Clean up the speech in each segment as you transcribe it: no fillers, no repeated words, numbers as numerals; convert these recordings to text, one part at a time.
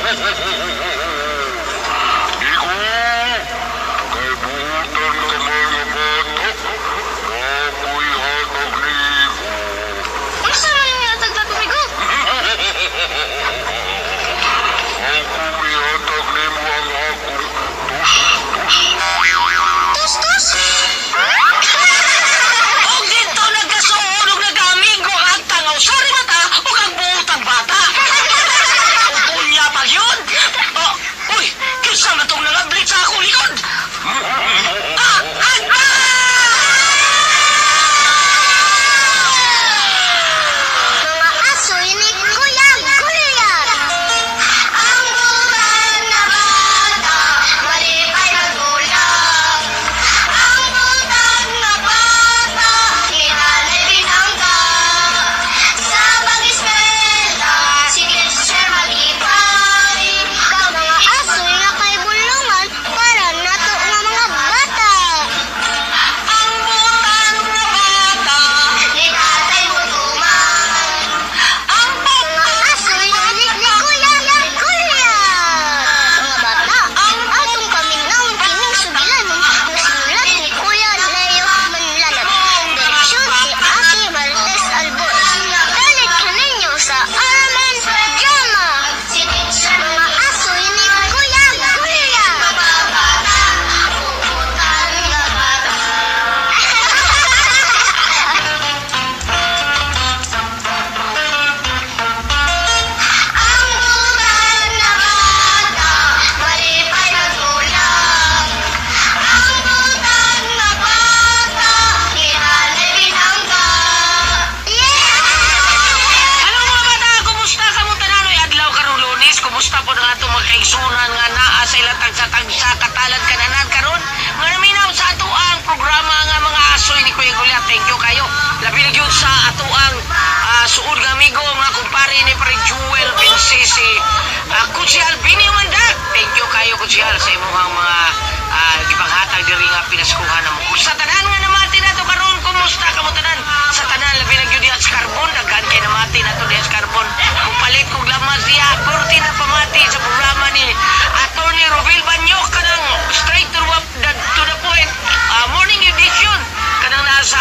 Igo, kay buutan ka man nga bata, ako'y hatag nimo. Unsa man yung hatag na tumigo? Ako ihatag nimo ang akong tus-tus. Tus-tus? Og dito nagkasuod og nag-amigo ang tangaw sorry mata ug ang buutang bata. Ug unya pa yun. Oh, uy, kinsa man tong nangablit sa akong likod? Ah, ah, Mga asoy ni Kuya Goliath. Ang butan na bata, malipay magulang. Ang butan na bata, ni Nanay binangga. Sa pag-eskwela, si teacher malipay. Mga asoy nga kay bulungan para nato nga mga bata. Ang buutang nga bata, Ni tatay mutuman. Ang Mga asoy ni Kuya Goliath. Mga bata, atong paminawon kining sugilanon nga sinulat ni Kuya Leo Manlanat. Direksyon ni Aki Martes Albor. Dalit kaninyo sa RMN Drama. Mga asoy ni Kuya Goliath. Mga bata. Ang butan na bata, malipay magulang. Ang butan na bata, ni Nanay binangga. Yeah! Hello mga bata, kumusta ka mo tanan oy adlaw karon Lunes? Kumusta po ang atong mga kaigsunan nga naa sa ilang tagsa-tagsa katalad kananan karon? Nga naminaw sa ato ang programa nga mga asoy ni Kuya Goliath. Thank you kayo. Labi na gyud sa ato ang suod nga amigo nga kumpare ni Pre Jewel Vincese, Kutsihal Bini Mandak. Thank you kayo, Kutsihal, sa imong mga gipanghatag diri nga pinaskuhan namo. Ug sa tanan nga namati nato karon, kumusta ka mo tanan? Sa tanan, labi na gyud diha sa Carbon, daghan kay namati nato diha sa Carbon. Mupalit kog lamas diha, 40 na pamati sa programa ni Attorney Robil Banyok kanang straight to the point. Morning edition kanang nasa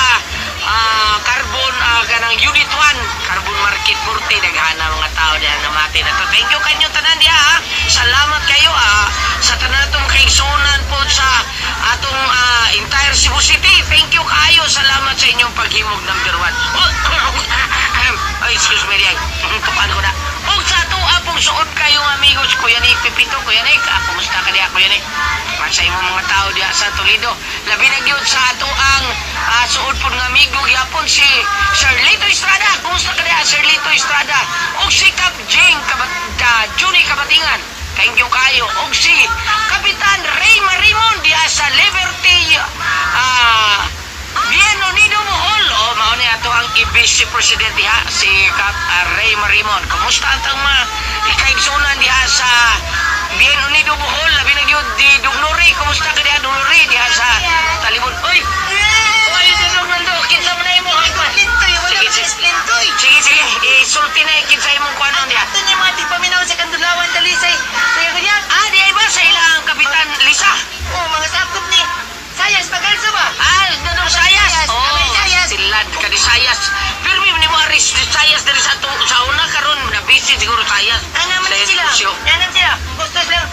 Carbon, kanang Unit 1, Carbon Market 40, daghana mga tao diha namati nato. Thank you kanyo tanan diha ha. Salamat kayo sa tanan atong kaigsunan po sa atong entire Cebu City. Thank you kayo. Salamat sa inyong paghimog number one. Oh, ay, excuse me diay. Tukan ko na. Og sa ato apong suot kayong amigos, Kuya Nick Pipito, Kuya Nick, kumusta ka diha, Kuya Nick? Sa imong mga tao diha sa Toledo. Labi na gyud sa ato ang suod po ng amigo gyapon si Sir Lito Estrada. Kumusta ka diha, Sir Lito Estrada? Og si Cap Jing Kabat, Juni Kabatingan. Thank you kayo. Og si Kapitan Ray Marimon diha sa Liberty Bien Unido Bohol. O mao ni ato ang i-vice president diha si Cap Ray Marimon. Kumusta ang tang mga ikaigsunan diha sa Bien Unido Bohol? Labi na gyud di Dugnori. Kumusta ka diha, Dugnori, diha sa Talibon? Uy! Uy, Dudong Nando, kinsa man na imo? Lintoy, wala Sige, pa sige. sa Lintoy. Sige, sige. Isulti na kinsa imong kuanon diha. Ato niya mga tigpaminaw sa Kandulawan, Talisay. Kuya Goliath. Ah, di ay ba sa ilang Kapitan Lisa? Oh, mga sakop ni Sayas, Pagalso ba? Ah, Dudong Sayas. Sayas, Oh, Amay Sayas. Silad ka di Sayas. Pero ni mo aris di Sayas diri sa atong sa una karon na busy siguro Sayas. Ano man Sa sila? negosyo. Ano sila? Gusto silang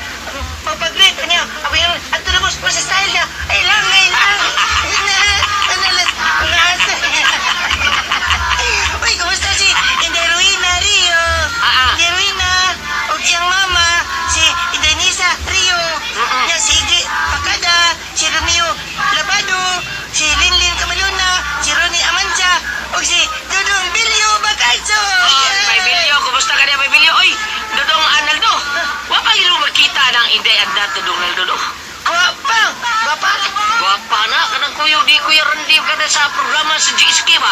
magpag-greet. Ano? Ako yung ato na boss, sa style niya. Ay lang, ay lang. Ano, las, mga. Uy, kumusta si Inday Ruina Rio? Ah, ah. Inday Ruina, o siyang mama, si Inday Nisa Rio, niya si Iggy Pakada, si Romeo Labado, si Linlin Camaluna, si Ronnie Amancha, o si Dudong Bilyo Bacalso. Oh, may Bilyo, kumusta ka niya, may Bilyo? Oy, Dudong Analdo. Wa pa gino makita ng Inday Andat, Dudong Naldo, do. Gwapa! Gwapa! Gwapa na kanang kuyo di Kuya Randy kada sa programa sa GSK ba?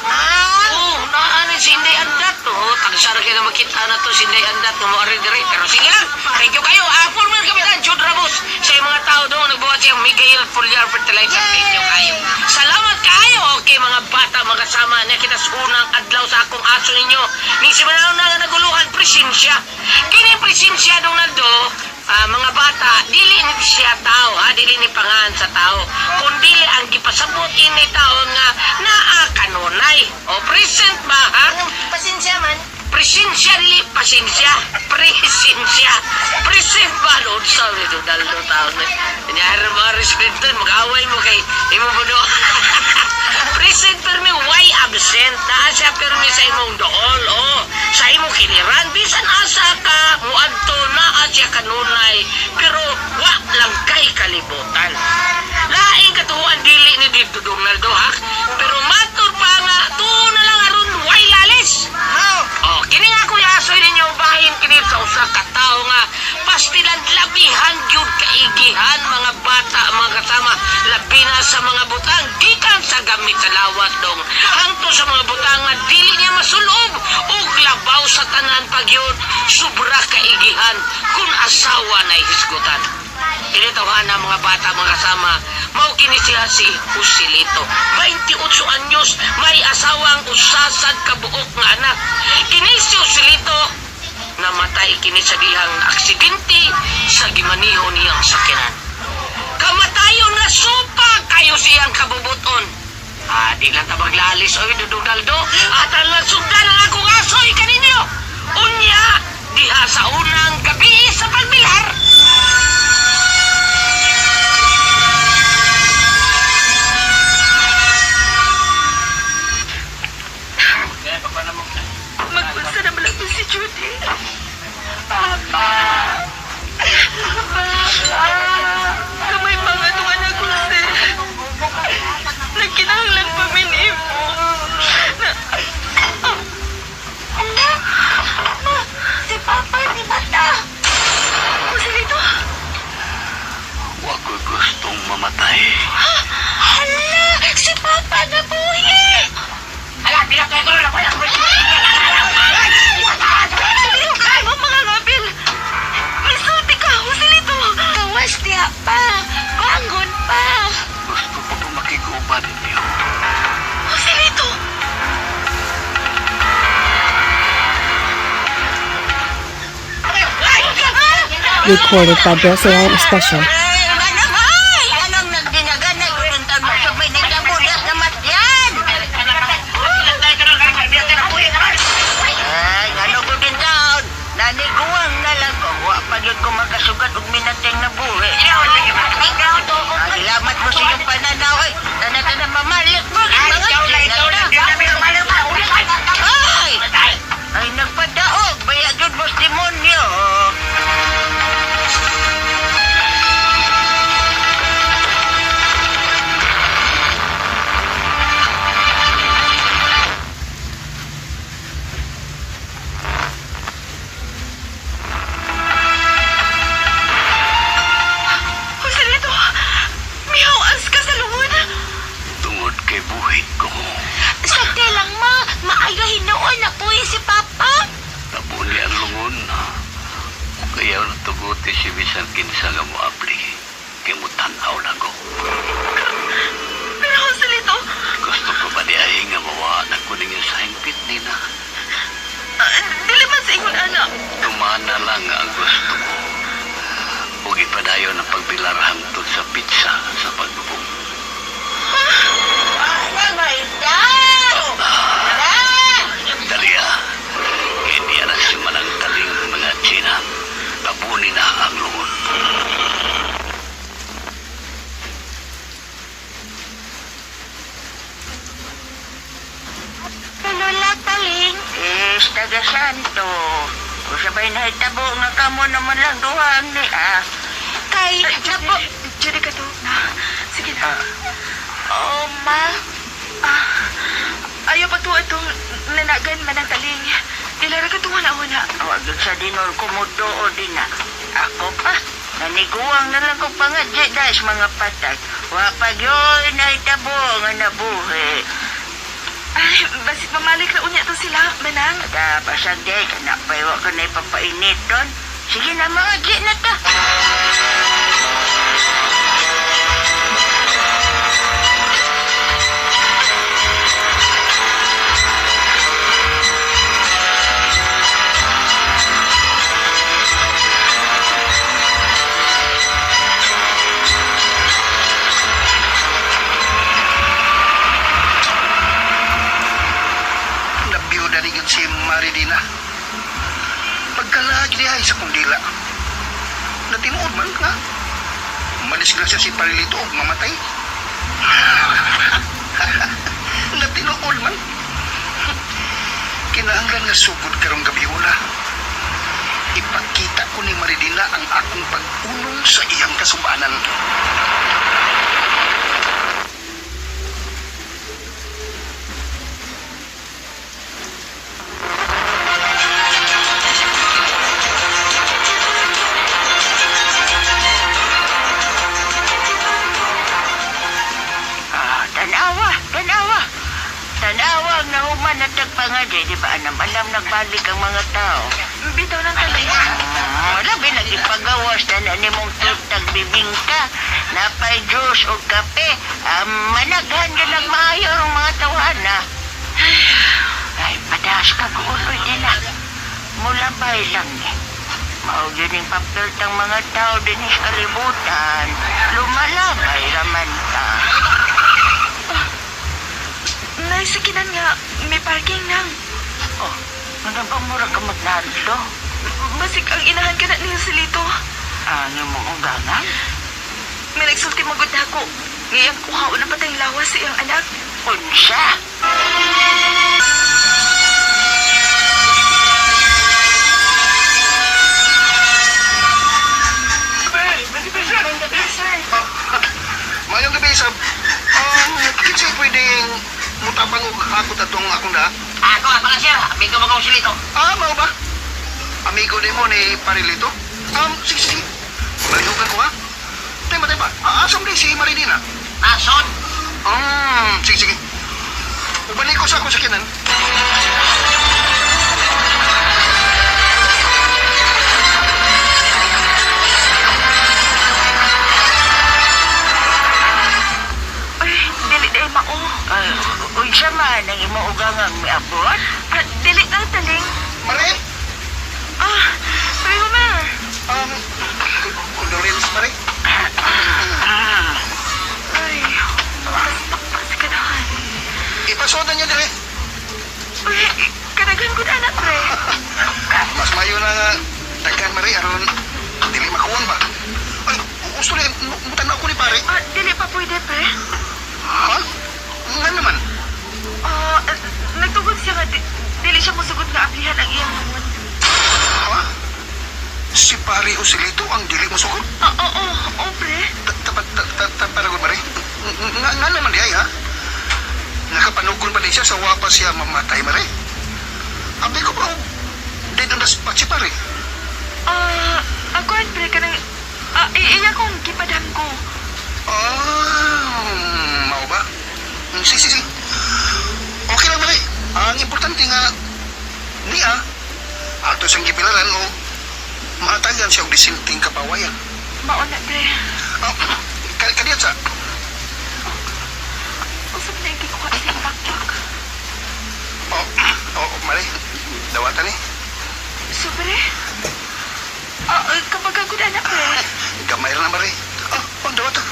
Ah! Oh, naanin si Inday Andat. Oh, tagsara kayo na makita na to si Inday Andat ng mga dire. Pero sige lang, thank you kayo. Former Kapitan Jude Ramos sa mga tao doon nagbuhat siyang Miguel Fulyar Fertilizer. Thank you kayo. Salamat kayo. Okay, mga bata, mga kasama na kita sa unang adlaw sa akong aso ninyo. Ning simula na nga naguluhan, presensya. Presensya. Kini presensya Donaldo, mga bata, dili ni siya tao, ha, dili ni pangan sa tao. Kundi ang gipasabot ini taon nga naa kanunay. O present ba ha? Anong pasensya man? Presensya dili pasensya. Presensya. Present ba doon sa ni Donaldo taon ni. Nyari mga respeto, mag-away mo kay imo budo. Present permi why absent? Naa siya permi sa imong dool o sa imong kiliran bisan asa ka muadto naa siya kanunay pero wa lang kay kalibutan. Laing katuhuan dili ni dito Donaldo ha pero matur pa nga tuo na lang aron way lalis. Mao. Oh, kini nga kuya asoy ninyo bahin kini sa usa ka tawo nga pastilan labihan gyud kaigihan mga bata mga kasama labi na sa mga butang gikan sa gamit sa lawas dong hangtod sa mga butang nga dili niya masulob ug labaw sa tanan pagyud sobra kaigihan kung asawa na hisgutan. Kini tawhana mga bata mga kasama, mao kini siya si Joselito. 28 anyos, may asawang usasad kabuok nga anak. Kini si Joselito namatay kini sa dihang aksidente sa gimaniho niyang sakyanan. Kamatayon na supa kayo siyang kabubuton. Ah, di lang tabaglalis oy Dudunaldo. At ang sugdan ang akong asoy kaninyo. Unya, diha sa unang gabi sa pagbilar. Mag-unsa na malapit si Judy. Papa! Papa! Kamay pa nga itong anak ko, sir. Nagkinahanglan pa min imo. Na, Ala, ma, si Papa ni Mata. Joselito! Wa ko'y gustong mamatay. Hala, si Papa nabuhi. Ay, mo mga ngabil! Misulti ka, Joselito! Gawas niya pa. Bangon pa. Gusto ko pa makiguban ninyo. Joselito! Recorded by Brosseline Special. Ay, manang, ay! Anong nagdinaganay ko ng taon sa may nagdabudas na matyan? Ay, ano ko din taon? Naniguang na lang ko. Wa pa yun ko makasugat og minateng na buhi. Ang ilamat mo sa iyong pananaw. Ay, tana-tana mamalik mo. Mga Ay! Ay, nagpadaog. Baya yun mo demonyo. Joselito! Mihawas ka sa lungon! Tungod kay buhi ko. Sakte lang ma, maayo hinuon na puwi si Papa. Tabuni ang lungon. O kaya natuguti si bisan kinsa nga moabli. Kay mutanaw na ko. Pero Joselito, Gusto ko ba di ay nga mawa na ko ninyo sa hingpit nina. dili man sa ingon anak. Tumana lang ang gusto ko. Ug ipadayon ang pagbilar hangtod sa pizza sa paglubong. Dali ah. Kaya di na si manang taling mga China. Tabuni na ang lungon. Lola Taling. Is taga Santo. Usabay na hitabo nga kamo naman lang duhang ni ah. Kay, napo, Judy ka to. Sige na. oh ma, Ah, ayaw pa to itong nanagan man ang taling. Ilara ka itong una-una. Wag yun sa dinol kumudo o di na. Ako pa. Naniguang na lang ko pangadya dahil sa mga patay. Wa pa yun na hitabo nga nabuhi. Ay, basit mamalik na unya to sila, manang. Ada basag day ka na pa wa ka na ipapainit don. Sige na mga di na ta. Nagpanghinay sa kong dila. Natinuod man nga. Madisgrasya si Parilito og mamatay. Natinuod man. Kinahanglan nga sugod karong gabi una. Ipakita ko ni Maridina ang akong pag-unong sa iyang kasubanan. Ah, tanawa, tanawa. Tanawa ang nahuman na tagpangadi, di ba? Anam, alam nagbalik ang mga tao. Bitaw ng taling. Ah, labi nagipagawas na na nimong tutag bibingka. Napay juice o kape. Ah, managhan ka ng maayo ang mga tawana. Ay, padas ka guuloy din na. Mulabay lang eh. Mao yun yung papel tang mga tao din sa kalibutan. Lumalabay raman ta. Naisikinan nga, may parking nang. Oh, ano ba mura ka magnadlo? Basig ang inahan ka na ni Joselito. Ano mong ugangan? May nagsulti magod na ako. Ngayang kuhaon na patay lawas sa iyang anak. Unsa? Mayong gabi, sab. Kinsay pwedeng mutabang og hakot atong akong daa? Ako, ako lang sir. Amigo mo kong silito. Ah, mao ba? Amigo ni mo ni Parilito? Sige, sige. Balihugan ko ha. Tema, tema. Ah, asam di si Maridina? Nason. Sige, sige. Ubalik ko sa akong sakinan. Ay, dili day mao. Ay, unsa man ang imong ugangang miabot? Ah, dili nang taling. Mare? Ah, Pre Homer. Condolence, Mare. Ay, makaspak sa kanahan. Ipasoda niya dire. Uy, kadaghan ko na anak, pre. Mas mayo na nga daghan, Mare, aron dili makuon ba? Ay, gusto ni mutan ako ni pare. Ah, dili pa pwede, pre. Ha? Nga naman. Ah, nagtugod siya nga, dili siya musugot nga ablihan ang iyang tungod. Ha? Si pare Osilito ang dili mo sugod? Ah, oo, oo, pre. Tapat, Mare. Nga naman di ay, ha? Nakapanukon pa din siya sa wapa siya mamatay, Mare. Abi ko pa, oh, dead on the spot si pare. Ah, ako pre, kanang... Ah, iya kong gipadam ko. Ah, mao ba? Sige, sige, sige. Okay lang, Mare. Ang importante nga, niya, ato siyang gipilaran o maatagan siya og disinting kapawayan. Mao na, pre. Ah, kadiyat sa, Usap na yung kikuha sa iyang backpack. oh, oh, Mare, dawatan eh. So, pre? Ah, kapag ako na, anak, pre. Gamay ra na, Mare. Ah, oh, dawatan.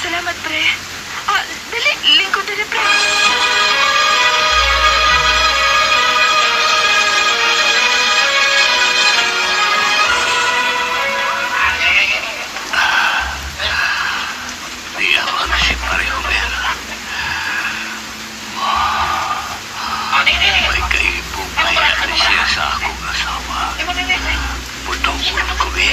Salamat, pre. Ah, dali, lingkod na pre. Diyawan si Pare Homer. May kaibong mayari siya sa akong asawa. Putong ko be.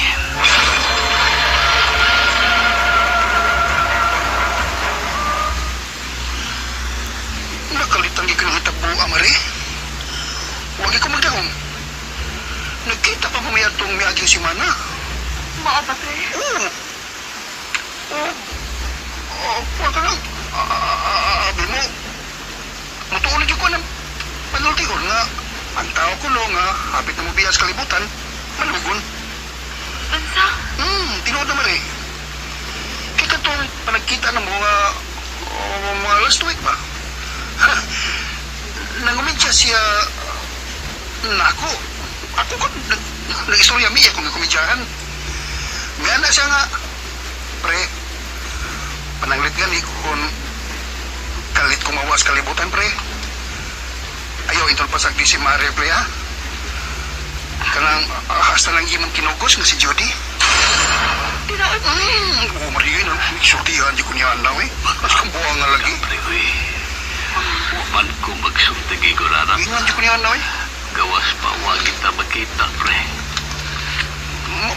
Nakalitang gid ng hitabo, amare. Wagi ko magdahom. Nagkita pa mamaya itong miaging simana. Mao ba, pre? Oo. Oo. Oo, kuha ka lang. Abi mo, mutuulan ko ng panultihon nga ang tao ko no nga hapit na mobiyas kalibutan, malugon. Unsa? Tinuod naman eh. Kaya katong panagkita ng mga oh, mga last week ba? Nangumidya siya nako. Ako ko nag-istorya mi akong nakumidyahan. Nga na siya nga pre. Pananglit gani kung kalit kumawas kalibutan pre. Ayaw intol pasag di si Mare pre ha. Kanang hasta lang imong kinugos nga si Judy. Tinuod, pre. Oh, Maria, sultihan di ko niya anaw eh. Mas kang buwang nga lagi. Pre, uy. Waman ko magsulti kay Gurara. Ingan di ko niya anaw eh. Gawas pa, wa kita makita, pre.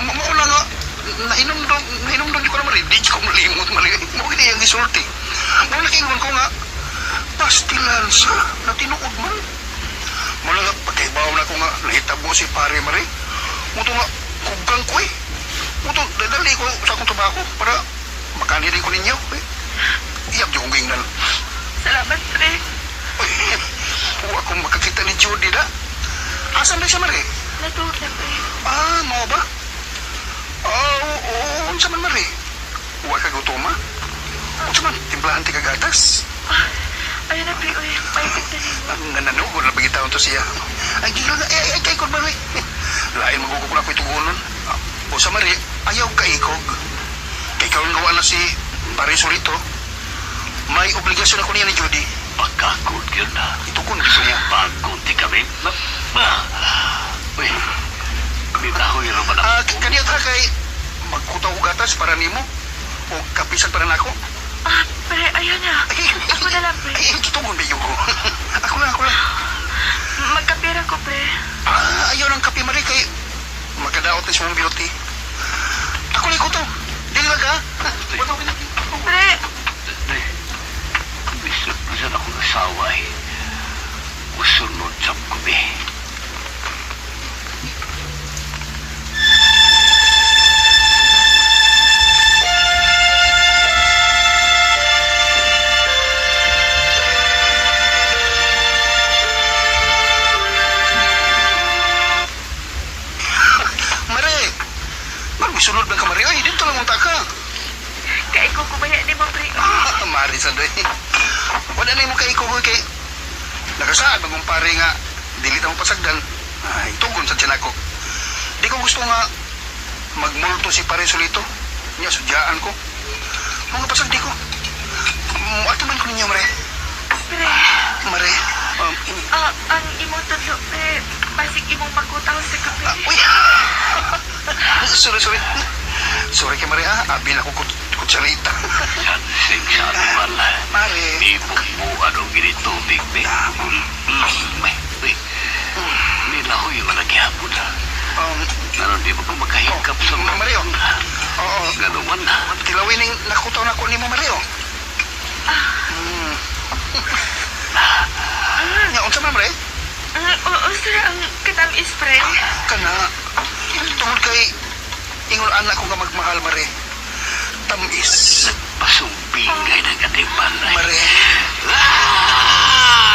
Mauna nga, nainom daw di ko na Maria. Di ko malimot, Maria. Mao gini ang isulti. Mao nakingon ko nga, pastilan sa na tinuod man. Mula nga, pagkaibaw na ko nga, nahitabo si pare, Maria. Muto nga, kugang ko eh. Muto, dadali ko sa akong tabako para makanirin ko ninyo. Eh. Iyap di kong gingnan. Salamat, pre. Uy, huwag akong makakita ni Judy na. Asan na siya, Marie? Natuod na, pre. Ah, mao ba? Ah, oo, unsa man, Marie? Huwag ka gutom, ha? Unsa man, timplahan ti kagatas. Ah, ayun na, pre. Uy, paikot na nimo. Ang nananugod na pagitaon to siya. Ay, gila na, ay, ay, kay Marie. Lain magugog na ako itugunon. O sa Marie, ayaw kaikog. Kay karon gawa na si Pare Solito. May obligasyon ako niya ni Judy. Pagkakot yun na. Itukon dito niya. Bago ti kami. Ma, ma. Uy, nitahoy ra man Ah, ako. kaniya ka kay magkutaw og gatas para nimo o kapisan para nako. Ah, pre, ayun na. Ako na lang, pre. Ay, gitugon ba ko? Ako lang, ako lang. Magkapira ko, pre. Ah, ayaw ng kape Marie kay magkadaot ni sa mong beauty. Ako lang ko to. Dili lang ka. Pre, Pre, bisod bisan akong asawa eh. Usunod sa kubi. Marie, magmisunod lang ka Marie. Ay, dito lang unta ka. kaikog ko ba yan nimo, pre? Ah, Marie sa doy. Wala na mo kay ko kay nakasaad magumpare nga dili ta mo pasagdan. Ay, tugon sa tiyan ako. Di ko gusto nga magmulto si Pare Solito. Nya sudyaan ko. Mga pasagdi ko. Ato man ko ninyo, Mare. Pre, Mare. ah, ang imong tudlo, pre. Basig imong magkutaw sa kape. Uy. Sorry, sorry. Sorry kay Mare, ha. Abi na ko kutsarita. Sansing sa animal. Mare. Di bukbuan o ginitubig, be. May, uy. Nilahoy man nagyapon. Naroon di ba ko makahikap sa mga... Mare, oh. Oo. Ganun man. Tilawin ning nakutaw na ko nimo, Mare, oh. Nya, unsa man, Mare? Oo, sir, ang katamis, pre. Kana, tungod kay ingon anak ko nga magmahal, Mare. Tamis, Pasumbingay ng animal. Mare. Ah!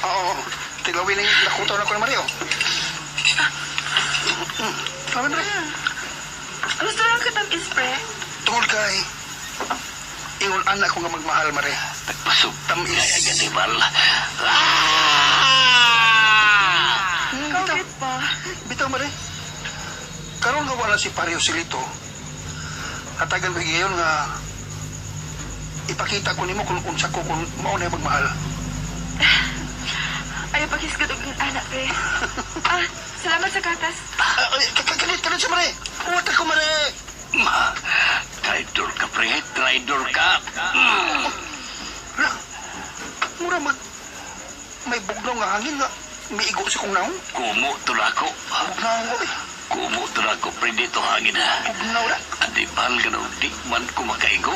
Oo, tilawin ning nakutaw na ko ni Mare, oh. Tilawin, Mare. Gusto ang katamis, pre. Tungod kay ingon anak ko nga magmahal, Mare. Nagpasumbingay Tamis. ang animal. Ah! Bitaw, Kaugit pa. bitaw, Mare. Karon nga wala si Pario Silito. Hatagan ko ngayon nga ipakita ko nimo kung unsa ko kung mao na magmahal. Ayaw paghisgot og anak, pre. Ah, salamat sa gatas. Ah, ay, kalit, kalit siya, Mare. Uwat ako, Mare. Ma, traidor ka, pre. Traidor ka. Mm. Hala, mura mag... May bugnaw nga hangin nga. Miigo sa kong naong. Kumo tulako. Bugnaw ko eh. Kumo tulako, pre. Dito hangin ha. Bugnaw na. Animal ka na, di man ko makaigo.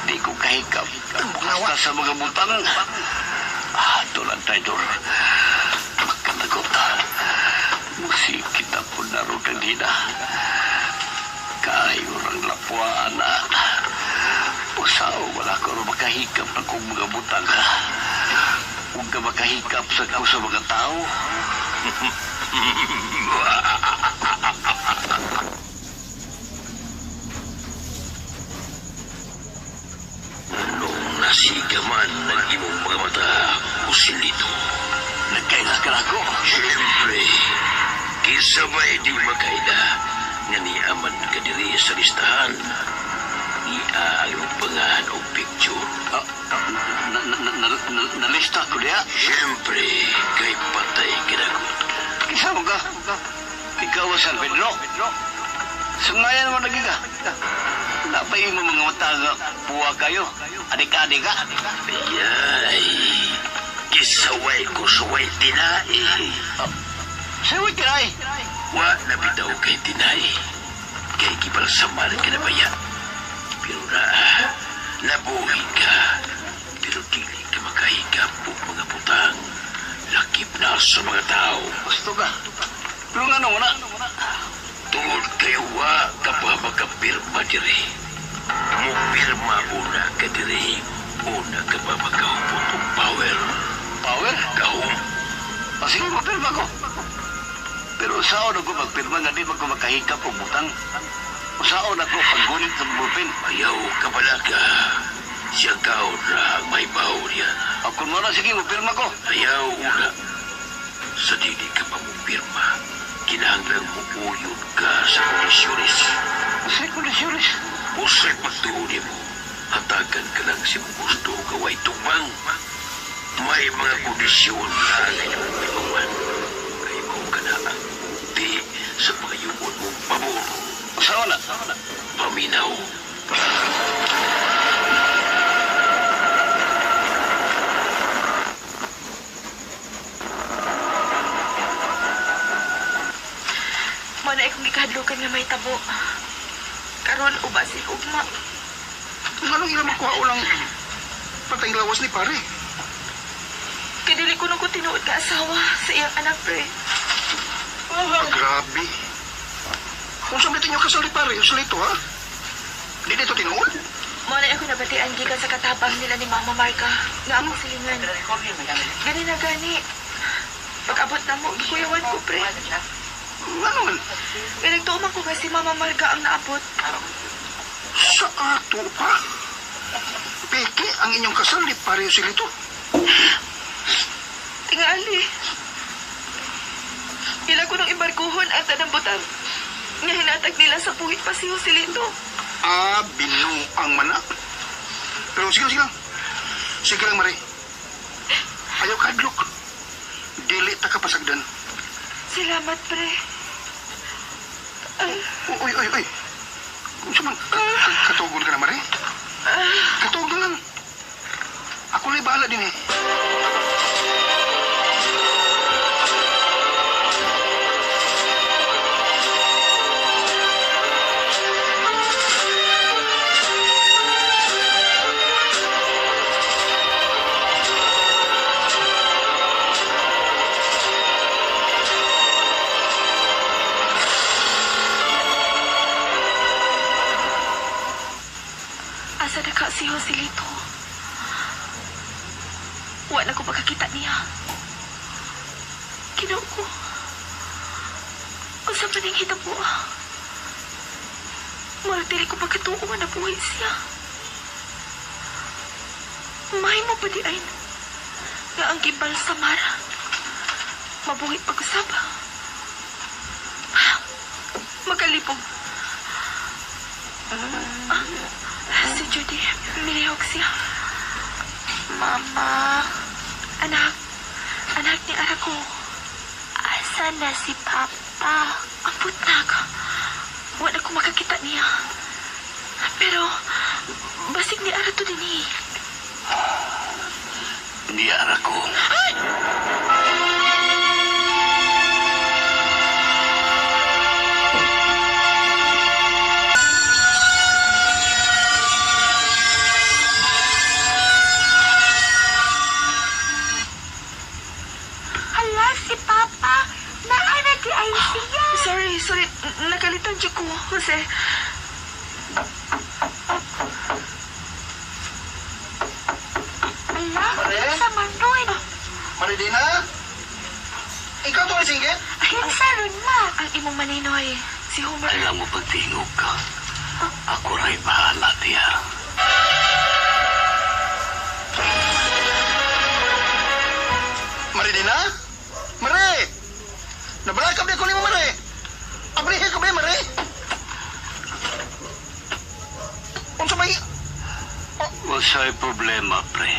Di ko kahikap. Bugnawa. Basta sa mga butang. Ah, tulang traidor. Makanagot. Musik kita po na ro kanina. Kayo rang lapuan na. Usaw, wala ko ro makahikap na kong mga butang ha. Huwag ka makahikap sa ko sa mga tao. Nung nasigaman ng imong mga mata, usilito. Nagkailas ka na ako. Siyempre, kinsa may di makaila nga niaman ka diri sa listahan. Ni ang imong pangalan o picture. Ah, nalista ko diya. Siyempre, kay patay kinagot. Kinsa mo ka? Ikaw ang San Pedro. Sungayan mo lagi ka. Napay mo mga mata nga puwa kayo. Adik-adik ka. Ayay, kisaway ko suway tinai. Saway tinay. Wa na bitaw kay tinai. Kay gibalsamar ka na baya. Pero na, nabuhi ka. Pero dili ka makahigap og mga butang. Lakip na sa mga tao. Gusto ka. Pero nga nung na. Tungod kay wa ka pa makapirma diri. Mupirma una ka diri. Una ka pa makahupot og power. Power? Kahum. Ah, sige, mapirma ko. Pero usaon ako magpirma nga di man ko makahigap og butang. Usaon ako paggunit sa ballpen. Ayaw ka pala ka. Siya kaon ra ang may baho niya. Ako mo na, sige, mapirma ko. Ayaw una. Sa dili ka pa mupirma, kinahanglang muuyon ka sa kondisyones. Sa kondisyones. Usay pagtuon mo, hatagan ka lang si mong gusto gaway tubang. May mga kondisyon na ang inyong ibawan. Kay mao ka na ang bukti sa pangayuon mong pabor. Usaon na. Paminaw. Mao na akong gikahadlokan nga may tabo. Karon uba si ugma. Anong ila makuha ulang patay lawas ni pare? Kay dili ko nung ko tinuod nga asawa sa iyang anak pre. Ah, grabe. Kung sa niyo kasal ni pare, yung ito ha? Di dito tinuod? Mao na ako nabatian gikan sa katabang nila ni Mama Marga nga akong silingan. Gani na gani. Pag-abot na mo, gikuyawan ko pre. Ano man? Kay nagtuo man ko nga si Mama Marga ang naabot. Sa ato pa. Peke ang inyong kasal ni pare Joselito. Tingali. Ila ko nung imbarkuhon ang tanang butang. Nga hinatag nila sa puhit pa si Joselito. Ah, binuang mana. Pero sige, sige lang. Sige lang, Mare. Ayaw kadlok. Dili ta kapasagdan. Salamat, pre. Uy, uy, uy. Kung sa man, katugon ka na, Mare. Katugon lang. Ako na'y bahala din eh. Asa na ka si Joselito? Wala ko makakita niya. Ginoo ko. Unsa man ang hitabo? Murag dili ko pagkatuo nga nabuhi siya. Mahimo pa di ay nga ang gibal sa Mara. Mabuhi pag-usap. Makalipog. Ah, si Judy, milihok siya. Mama. Anak, anak ni Arako. Asa na si Papa? Ambot na ako. Wala ko makakita niya. Pero, basig ni Ara to din eh. Niyara ko. Hala, si Papa. Naana di ay siya. Sorry, sorry. Nakalitan siya ko, Jose. Hala, Mare? sa manon. Maridina? Ikaw to ay singgit? Ay, saron ma. Ang imong maninoy, si Homer. Alam mo pagtingog ka. Ako ra'y bahala diya. Maridina? Mare! Nabalakab di ko nimo, Mare! Abrihe ko ba, Mare? Unsa may Unsay problema, pre?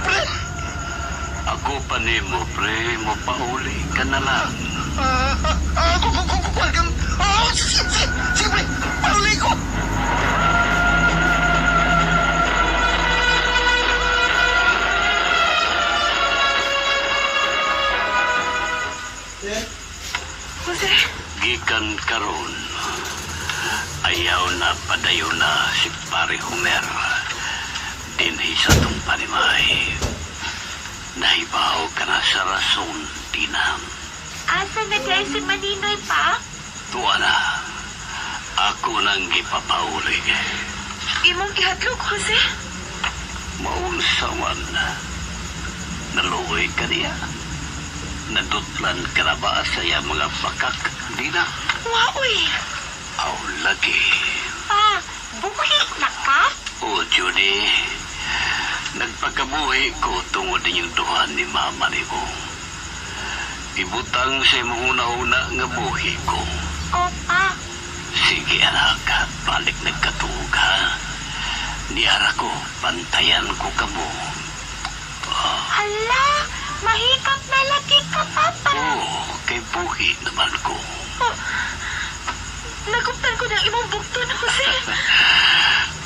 Pre! Ako pa nimo, pre. Mopauli ka na lang. Sige, pre! Pauli ko! Jose, Gikan karon. Ayaw na padayon na si Pare Homer. Dinhi sa tong panimay. Nahibaw ka na sa rason, Tina. asa na kay si Maninoy pa? Tuwa na. Ako nang gipapauli. Imong gihatlok, Jose. Maunsa man. Naluoy ka niya. Nadutlan ka na ba sa iyang mga bakak, Dina? Waoy. Aw, lagi. Pa, buhi na ka? O, Judy. Nagpakabuhi ko tungod ninyong duha ni mama ni mo. Ibutang sa imong una-una nga buhi ko. Opa. Sige, anak. Balik nagkatuog, ha? Niara ko, pantayan ko kamo. Hala, mahikap na lagi ka, Papa. Oo, kay buhi naman ko. Oh, naguptan ko ng imong bukton, Jose.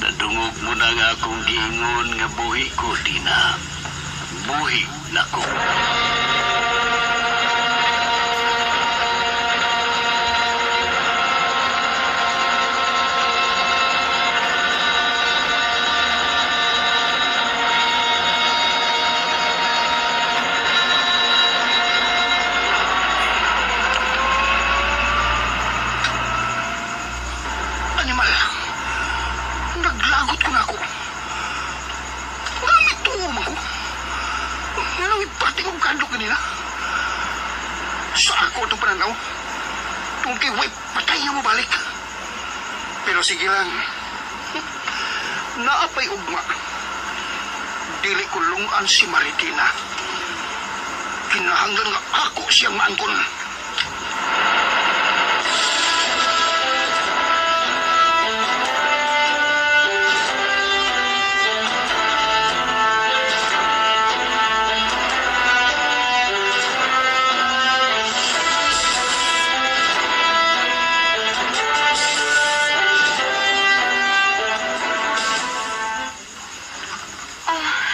Nadungog mo na nga akong giingon nga buhi ko, Dina. Buhi na ko. Animal! Naglagot ko na ako. Gamit tuo man ko. Nalawit pati kong kandok kanila. Sa ako itong pananaw. Tungkol kay way patay nga mo balik. Pero sige lang. Naapay ugma. Dili ko lungan si Maritina. Kinahanglan nga ako siyang maangkon.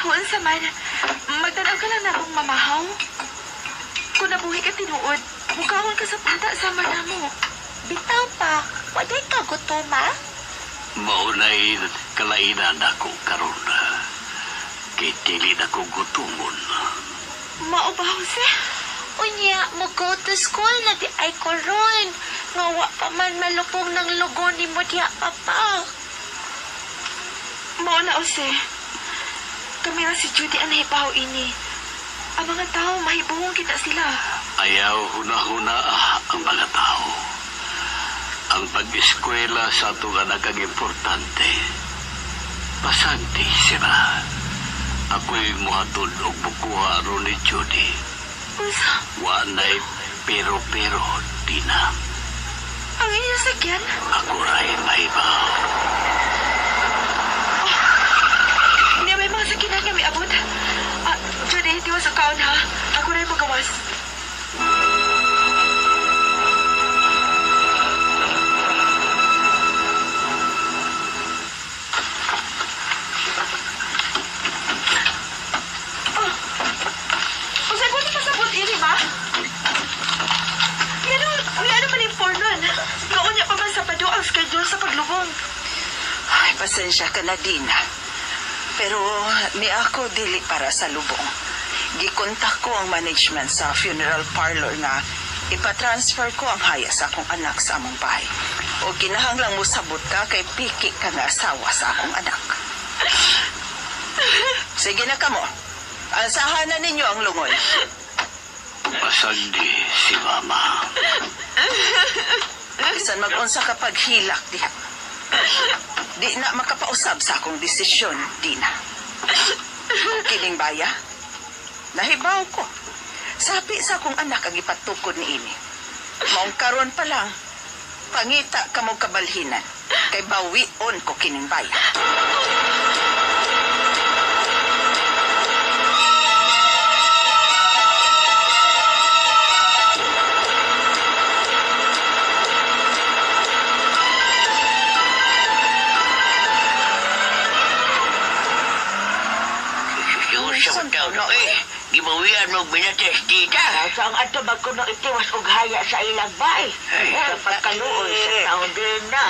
Unsa man, magtanaw ka lang na akong mamahaw. Kung nabuhi ka tinuod, mukhaon ka sa punta sa manamo. Bitaw pa, walay ka gutoma? Maunay kalainan ako karon. Kay dili na ko gutumon. Mao ba, Jose? Unya, mo go to school na di ay ko ron. Nga wa pa man malupong ng lugo ni mo diya, Papa. Mao na, Jose. Kami lang si Judy ang nahibaw ini. Ang mga tao, mahibuhong kita sila. Ayaw huna-huna ang mga tao. Ang pag-eskwela sa atong anak ang importante. Pasagdi sila. Ako'y muhatod og bukuha ron ni Judy. Unsa? Wa na'y pero-pero, di na. Ang inyong sakyan? Ako ray mahibaw. Hindi may mga sakyanan nga miabot. Judy, tiwas ang kaon ha. Ako rin magawas. Oh. Usay ko pasabot ini, ma? Ngano man yung pornon? Kaunya pa man sa pado ang schedule sa paglubong. Ay, pasensya ka na, Dina. Pero ni ako dili para sa lubong. Gikontak ko ang management sa funeral parlor nga ipatransfer ko ang haya sa akong anak sa among bahay. O kinahanglang mo sabot ka kay piki ka nga asawa sa akong anak. Sige na kamo. Ansahan na ninyo ang lungoy. Pasagdi si Mama. Bisan mag-unsa ka paghilak diha. Di na makapausab sa akong desisyon, Dina. Kining baya, nahibaw ko. Sapi sa akong anak ang ipatukod ni ini. Maong karon pa lang, pangita ka mo kabalhinan. Kay bawion ko kining baya. Sa tao no eh. Gibawian mo binates tita. Sa ang ato ba kuno itiwas og haya sa ilang bay. Sa pagkaluoy sa taon din na.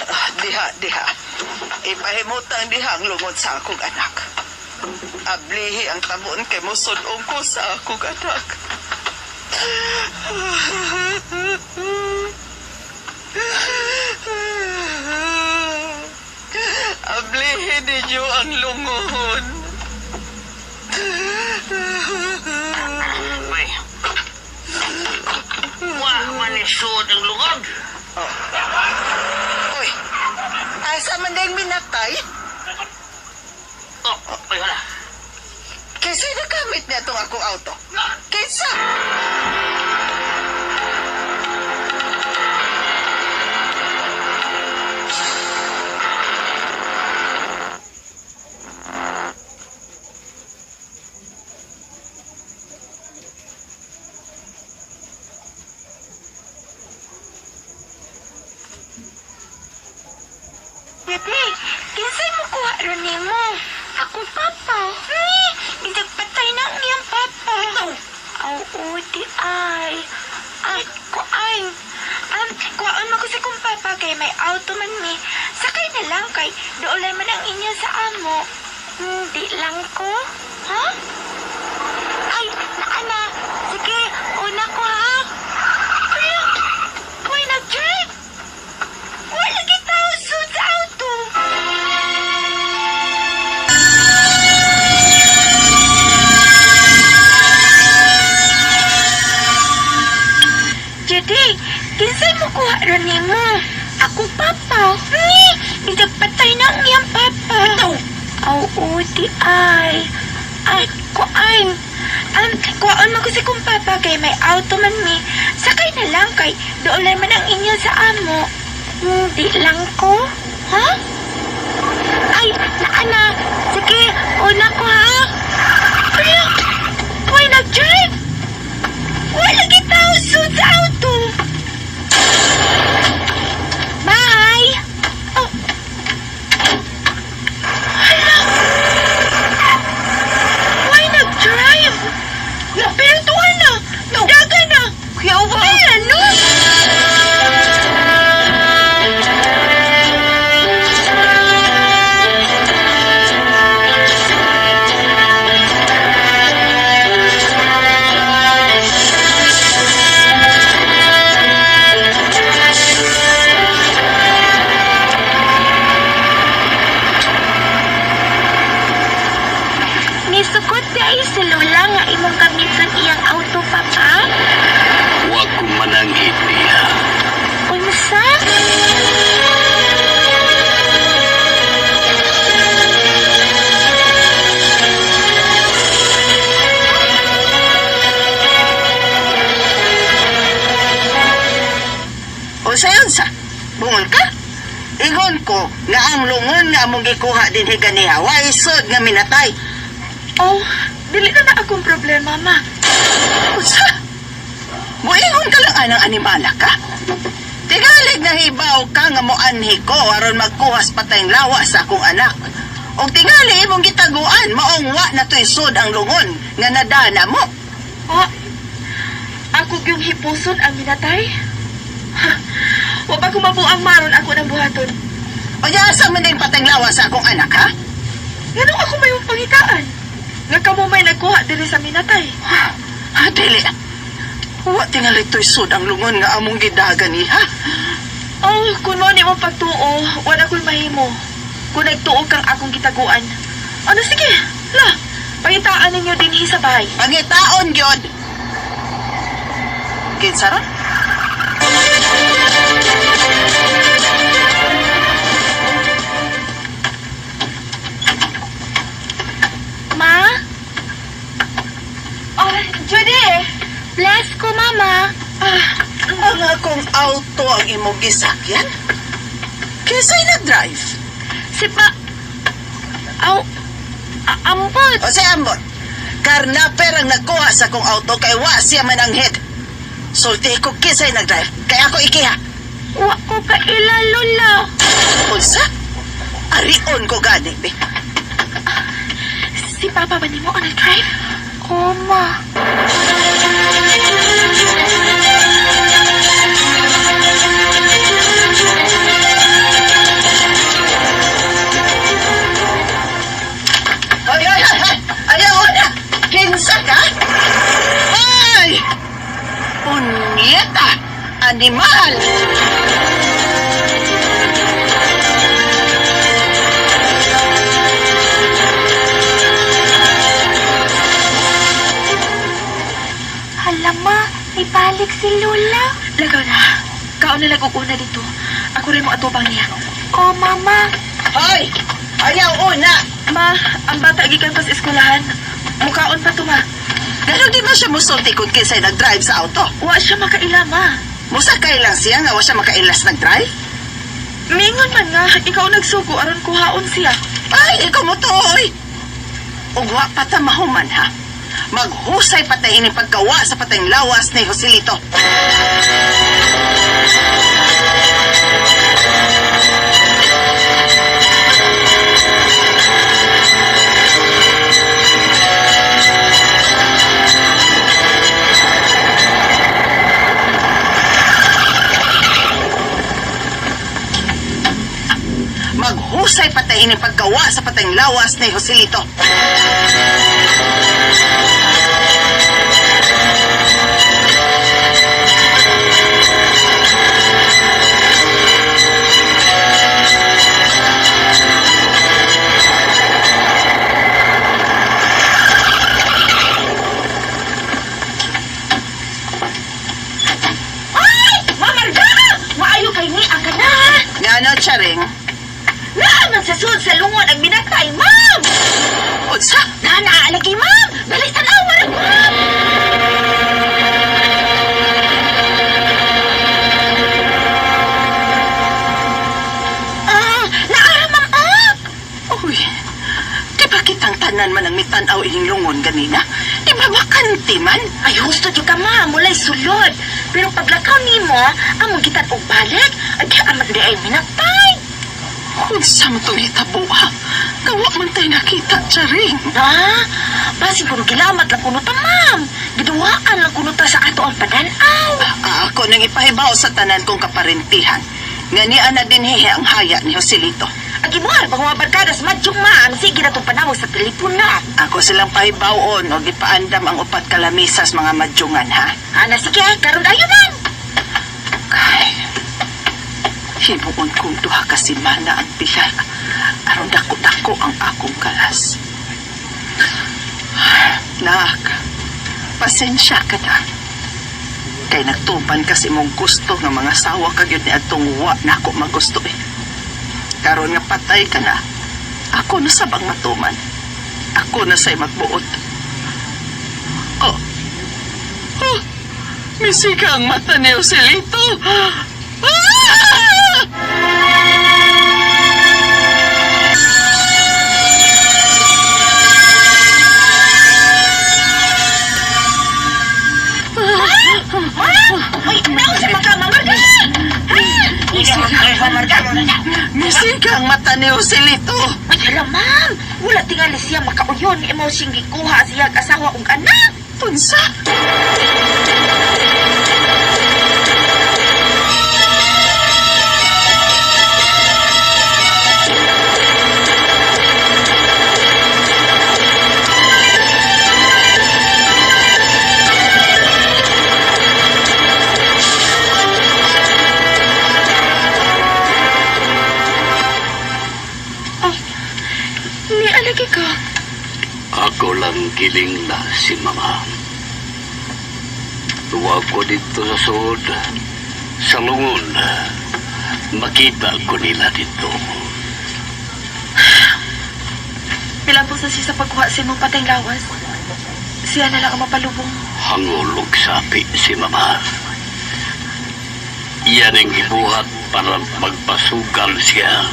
Ah, diha, diha. Ipahimutang diha ang lungod sa akong anak. Ablihi ang tabuon kay musudong ko sa akong anak. Ablihi ninyo ang lungod. Uy. Wa man ni suod ang lungod. Uy, asa man ding minatay? Oh, uy hala. Kaysa nakamit niya itong akong auto. Kaysa! Bebe, kinsay mo kuha ron nimo? Akong papa. Ni, bisag patay na ang iyang papa. Aw, di ay. Ay, kuan. Kuhaan mo ko sa kong papa kay may auto man mi. Sakay na lang kay doolay man ang inyo sa amo. Hindi lang ko. Ha? Ay, naa na. Sige, una ko ha. Ay, uy, nag-drive. Wala kita usod sa auto. Judy, kinsay mo kuha ron nimo? Akong papa. Ni, bisag patay na ang iyang papa. Aw, di ay. Ay, kuan. Kuhaan mo ko sa kong papa kay may auto man mi. Sakay na lang kay doolay man ang inyo sa amo. Hindi lang ko. Ha? Ay, naa na. Sige, una ko ha. Ay, uy, nag-drive. Wala kita usod sa auto. Bye! Oh. Hala! Why nag-drive? Pero tuwa na! Daga na! Ay, ano? Nisukot na ay si Lola nga imong gamiton iyang auto, Papa. Wa ko mananghid niya. Unsa? O sayon sa, bungol ka? Ingon ko nga ang lungon nga among gikuha din ganiha, wa isod nga minatay. Oh, dili na na akong problema, ma. Unsa? Muingon ka lang anang animala ka? Tingalig na hibaw ka nga moanhi ko aron magkuhas patayng lawa sa akong anak. Og tingali imong gitaguan maong wa na to'y sud ang lungon nga nadana mo. Ha? Ako yung hipuson ang minatay? Ha? Wa pa kumabuang maron ako ng buhaton. O di asa man din patayng lawa sa akong anak ha? Ngano ako may pangitaan? Nga kamo may nagkuha diri sa minatay. Ha, dili. Wa tingali to'y sud ang lungon nga among gidagan ni ha? Oh, kung mo ni mo pagtuo, wala ko'y mahimo. Kung nagtuo kang akong gitaguan. Ano sige, la, pangitaan ninyo dinhi sa bahay. Pangitaon gyud. Kinsa ron? Judy! Bless ko, Mama. Ah, Ang akong auto ang imong gisakyan? Kinsay nag-drive? si pa... Aw... Ambot! O si Ambot, karnaper ang nagkuha sa akong auto kay wa siya man ang head. Sulti ko kinsay nag-drive, kay ako ikiha. Wa ko kaila, Lola. Unsa? Arion ko gani, be. Si Papa ba nimo ang nag-drive? Oo, ma. Ay, ay, ay, ay! Ayaw na! Kinsa ka? Ay! Punyeta! Animal! Hala, ma. Ibalik si Lola. Lagaw na. Kaon na lang una dito. Ako rin mo atubang niya. Oh, Mama. Hoy! Ayaw una! Ma, ang bata gikan pa sa eskwelahan. Mukaon pa to, ma. Ganun di ba siya musulti kung kinsay nag-drive sa auto? Wa siya makaila, ma. Musakay lang siya nga wa siya makailas nag-drive? Mingon man nga, ikaw nagsugo aron kuhaon siya. Ay, ikaw mo to, oy! Ug wa pa ta mahuman, ha? Maghusay pa tayo ining pagkawa sa patayng lawas ni Joselito. Maghusay pa tayo ining pagkawa sa patayng lawas ni Joselito. Ay! Mamarga! Maayo kay ni ang kana! Ngano, Charing? Naaman sa sud sa lungon ang binatay, ma'am! Unsa? Na naaalagi, ma'am! Dali tanawa ra, ma'am! Ah, naara, ma'am, ah! Uy, di ba kitang tanan man ang mitanaw ining lungon ganina? Di ba bakante man? Ay, husto jud ka, ma'am. Walay sulod. Pero paglakaw nimo, among gitan og balik, ay di aman di ay minatay. Unsa man itong hitabo, ha? Kawa man tayo nakita, Charing. Ah, basin kuno gilamat lang kuno ta, ma'am. Giduwaan lang kuno ta sa ato ang padanaw. Ah, ako nang ipahibaw sa tanan kong kaparentihan. Nga niya na din hihi ang haya ni Joselito. Ang imuha bang mga barkada sa madyong ma'am, sige na itong panawag sa telepono. Ako silang pahibawon o gipaandam ang upat kalamisas mga madyungan, ha? Ana, sige, karon ayo, ma'am. Kay, himuon kong duha ka semana ang pilar. Aron dako-dako ang akong kalas. Nak, pasensya ka na. Kay nagtuban kasi mong gusto nga mga sawa ka gyud ni atong wa na ako magusto eh. Karon nga patay ka na, ako na sabang matuman. Ako na sa'y magbuot. Oh, oh, misika ang mata ni Joselito. Ah! Uy, naon sa maka, mamarga! Misika ang mata ni Joselito. Ay, hala, ma'am. Wala tingali siya makauyon. Imo siyang gikuha siya ang asawa ug anak. Unsa? Ni alagi ka. Ako lang giling na si mama. Tuwag ko dito sa sud, sa lungon. Makita ko nila dito. Pila po sa siya sa pagkuha sa imong patay lawas. Siya na lang ang mapalubong. Hangulog sapi si mama. Iyan ang gibuhat para magpasugal siya.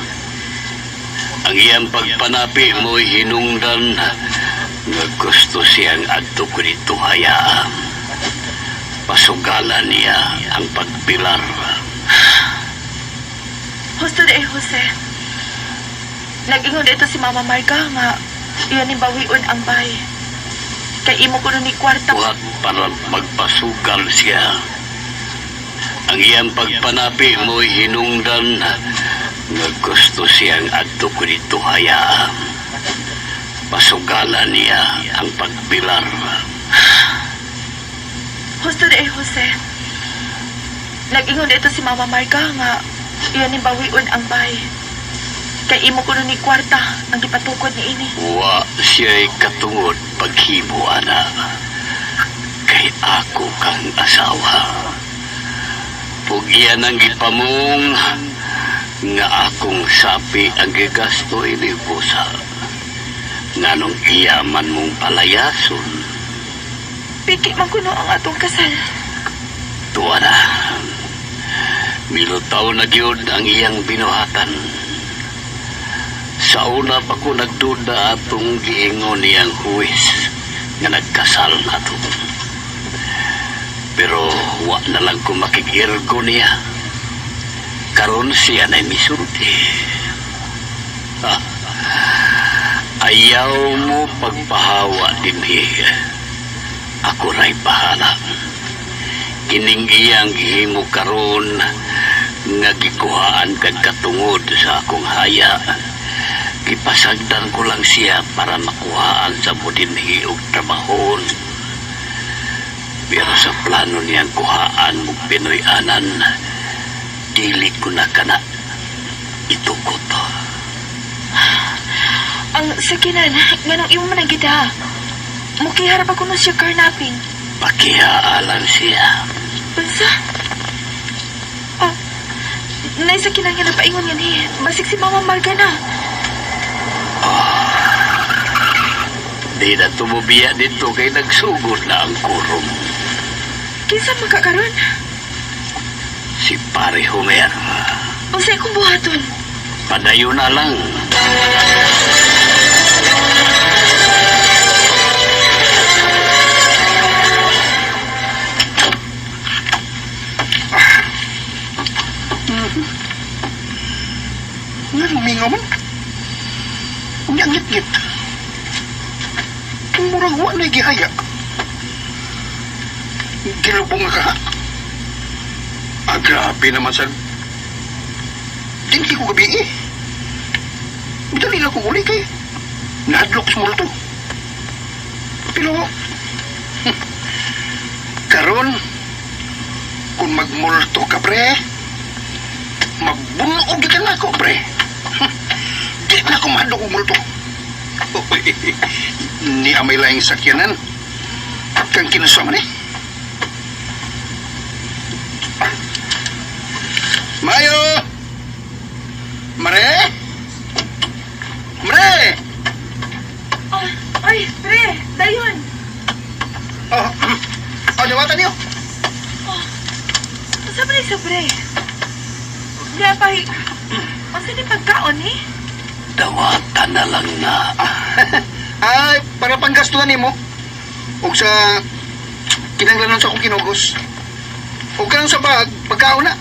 Ang iyang pagpanapi mo'y hinungdan nga gusto siyang adto ko dito hayaan. Pasugalan niya ang pagpilar. Husto di ay Jose. Nag-ingon dito si Mama Marga nga iyan ni bawion ang bay. Kay imo kuno ni kwarta. Buhat para magpasugal siya. Ang iyang pagpanapi mo'y hinungdan nga gusto siyang adto ko dito hayaan. Pasugalan niya ang pagpilar. Husto di ay Jose. Nag-ingon dito si Mama Marga nga iyan ni bawion ang bay. Kay imo kuno ni kwarta ang gipatukod ni ini. Wa siya'y katungod paghimo, ana. Kay ako kang asawa. Pug iyan ang gipamong nga akong sapi ang gigasto ini busa. Nganong iya man mong palayason. Piki man kuno ang atong kasal. Tuwa na. Milutaw na gyud ang iyang binuhatan. Sa una pa ko nagduda atong giingon niyang huwis nga nagkasal na to. Pero wa na lang ko makikirgo niya. Karon siya na'y misulti. Ah, ayaw mo pagpahawa dinhi. Ako ra'y bahala. Kining iyang gihimo karon nga gikuhaan kag katungod sa akong haya. Gipasagdan ko lang siya para makuhaan sa budinhi og trabahon. Pero sa plano niyang kuhaan mo Pinoy-anan, dili ko na kana itukot. Ang sakinan, nganong imo man ang gida. Mukiharap ako no siya carnapping. Pakihaan siya. Unsa? Oh, nay sakinan nga napaingon yan eh. Basig si Mama Marga na. Di na tumubiya dito kay nagsugod na ang kurom. Kinsa man ka karon? Si Pare Homer. Unsa akong buhaton? Padayon na lang. Nga lumingaw man. Unya ang ngit-ngit. Murag wa na gihaya. Gilubong na ka ha. Ah, grabe naman sa... Dinhi ko gabi eh. Dali lang ko uli kay. Nahadlok sa multo. Pero... Karon, kung magmulto ka pre, magbunog ka na ako pre. Di na ko mahadlok og multo. Ni amay laing sakyanan. Kang kinusama ni. Mayo! Mare! Mare! Oh, ay, pre, dayon. Oh, oh, dawatan niyo. Oh, unsa man sa pre? Gapay, unsa ni pagkaon eh? Dawatan na lang na. Ay, para panggastuhan nimo. Og sa kinanglanon sa akong kinugos. Og kanang sa bag, pagkaon na.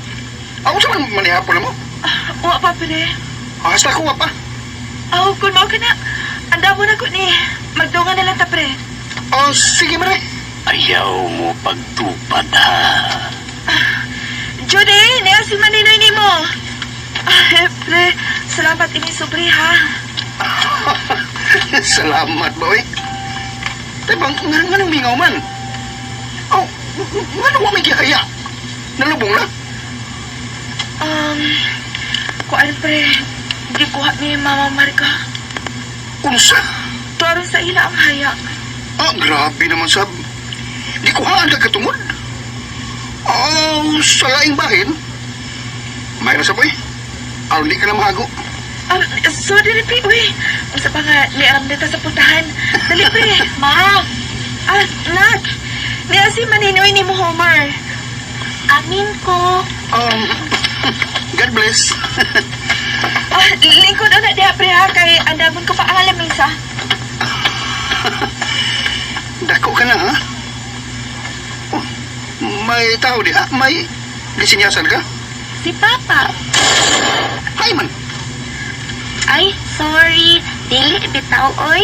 Ako sa man manihapon na mo. Ah, wa pa pre. Hasta ko pa. Aw, kun mao ka na. Anda mo na ko ni. Magdungan na lang ta pre. Oh, sige mare. Ayaw mo pagtupad ha. Judy, niya si Maninoy nimo. Ah, pre, salamat ini sobre ha. Salamat, boy. Tay bang, nga nga nang mingaw man. Oh, nga nang wa may gihaya. Nalubong na. Um, kuan pre, gikuha ni Mama Marga. Unsa? Tuaron sa ila ang haya. Ah, grabe naman sab. Di ko haan ka katungod. Oh, sa laing bahin. May na sa boy. Aron di ka na mahago. Sorry rin, pre. Uy, unsa pa nga, niaram nita sa putahan. Dali, pre. Ma! Ah, nak! Niya si Maninoy ni mo, Homer. Amin ko. God bless. Ah, lingkod na diha, pre, ha? Kay andamon ko pa ang lamisa. Dako ka na, ha? Oh, may tao di, ha? May lisinyasan ka? Si Papa. Ay man. Ay, sorry. Dili bitaw oy.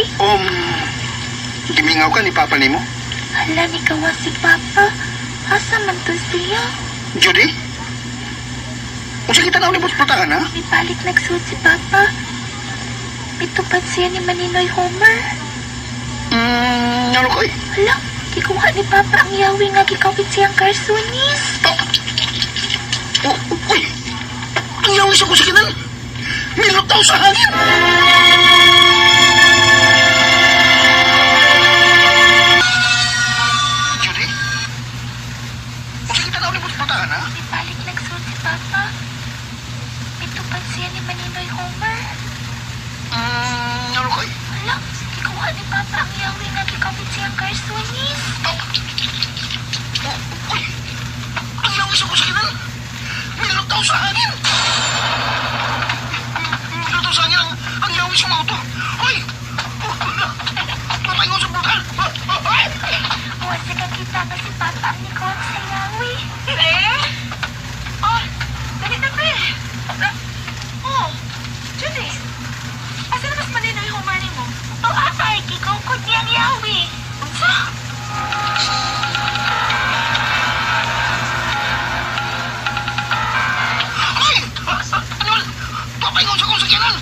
Gimingaw ka ni Papa nimo? Hala ni kawa si Papa. Asa man to siya? Judy? Unsa kita na ni putahan, ha? Mipalit nagsuot si Papa. Mitupad siya ni Maninoy Homer. Ano ko eh? Hala, gikuha ni Papa ang yawi nga gikawit siyang karsunis. Oh, uy! Ang yawi sa kusikinan! Nilutaw sa hangin! Judy? Unsa kita na ni putahan, ha? Mipalit nagsuot si Papa. Mitupad siya ni Maninoy Homer. Ano ko eh? Hala, gikuha ni Papa ang yawi nga gikawit siyang karsunis. Oh, uy! Ang yawi sa kusikinan! Nilutaw sa hangin! Nilutaw sa hangin ang yawi sa auto! Hoy! Oh, patay ko sa putahan! Ay! Wa sa kakita nga si Papa ang nikuha sa yawi. Pre? Oh, dali na, pre. Ah, Oh, Judy. Asa na mas Maninoy Homer ni mo? Oh, ay, gikukod niya ang yawi. Unsa? Hoy! Ano man? Papaingon sa kong sakyanan!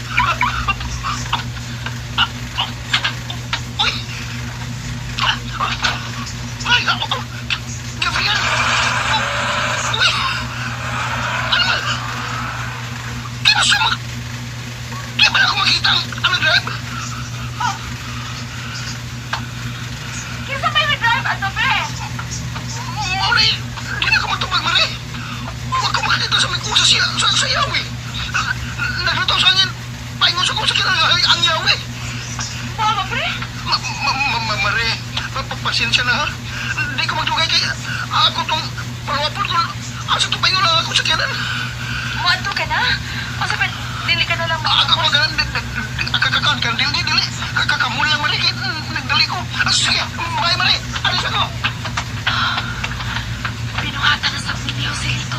Uy! Ay! Gabriel! Uy! Ano man? Kaya siya mag... Kaya ba ako makita ang nag-drive? Kinsa may drive ato, pre? Maulay, di na ako matubag, Mari. Huwag ko makikita sa may kusa siya, sa yawi. Naglutaw sa hangin, paingon sa kong sakyanan ang yawi. Mama, pre? Ma, ma, ma, ma, Mare, mapagpasensya na ha. Hindi ko magdugay kay ako tong palwapol ko. Asa to paingon lang ako sa kiyanan. Muadto ka na? O sa dili ka na lang Ako pa ganan, kakakaan ka, dili, dili. Kakakamul lang, Mare, kay nagdali ko. Ah, sige, bye, Mare. Alis ako. Binuhatan na sa ni Joselito.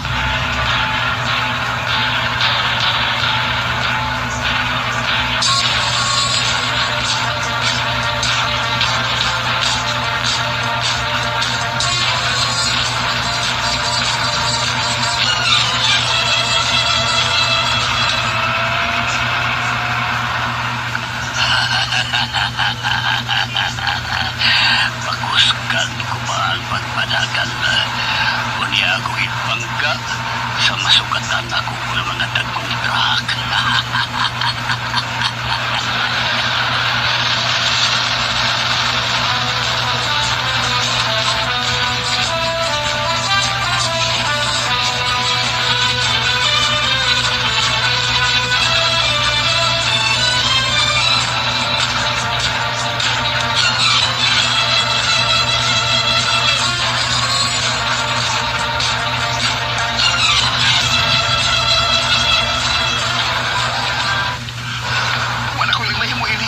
Paguskan ko pa ang pagpadagan. Unya ako ipangga sa masugatan ako ng mga dagkong truck. Wala ko lang mahimo ini.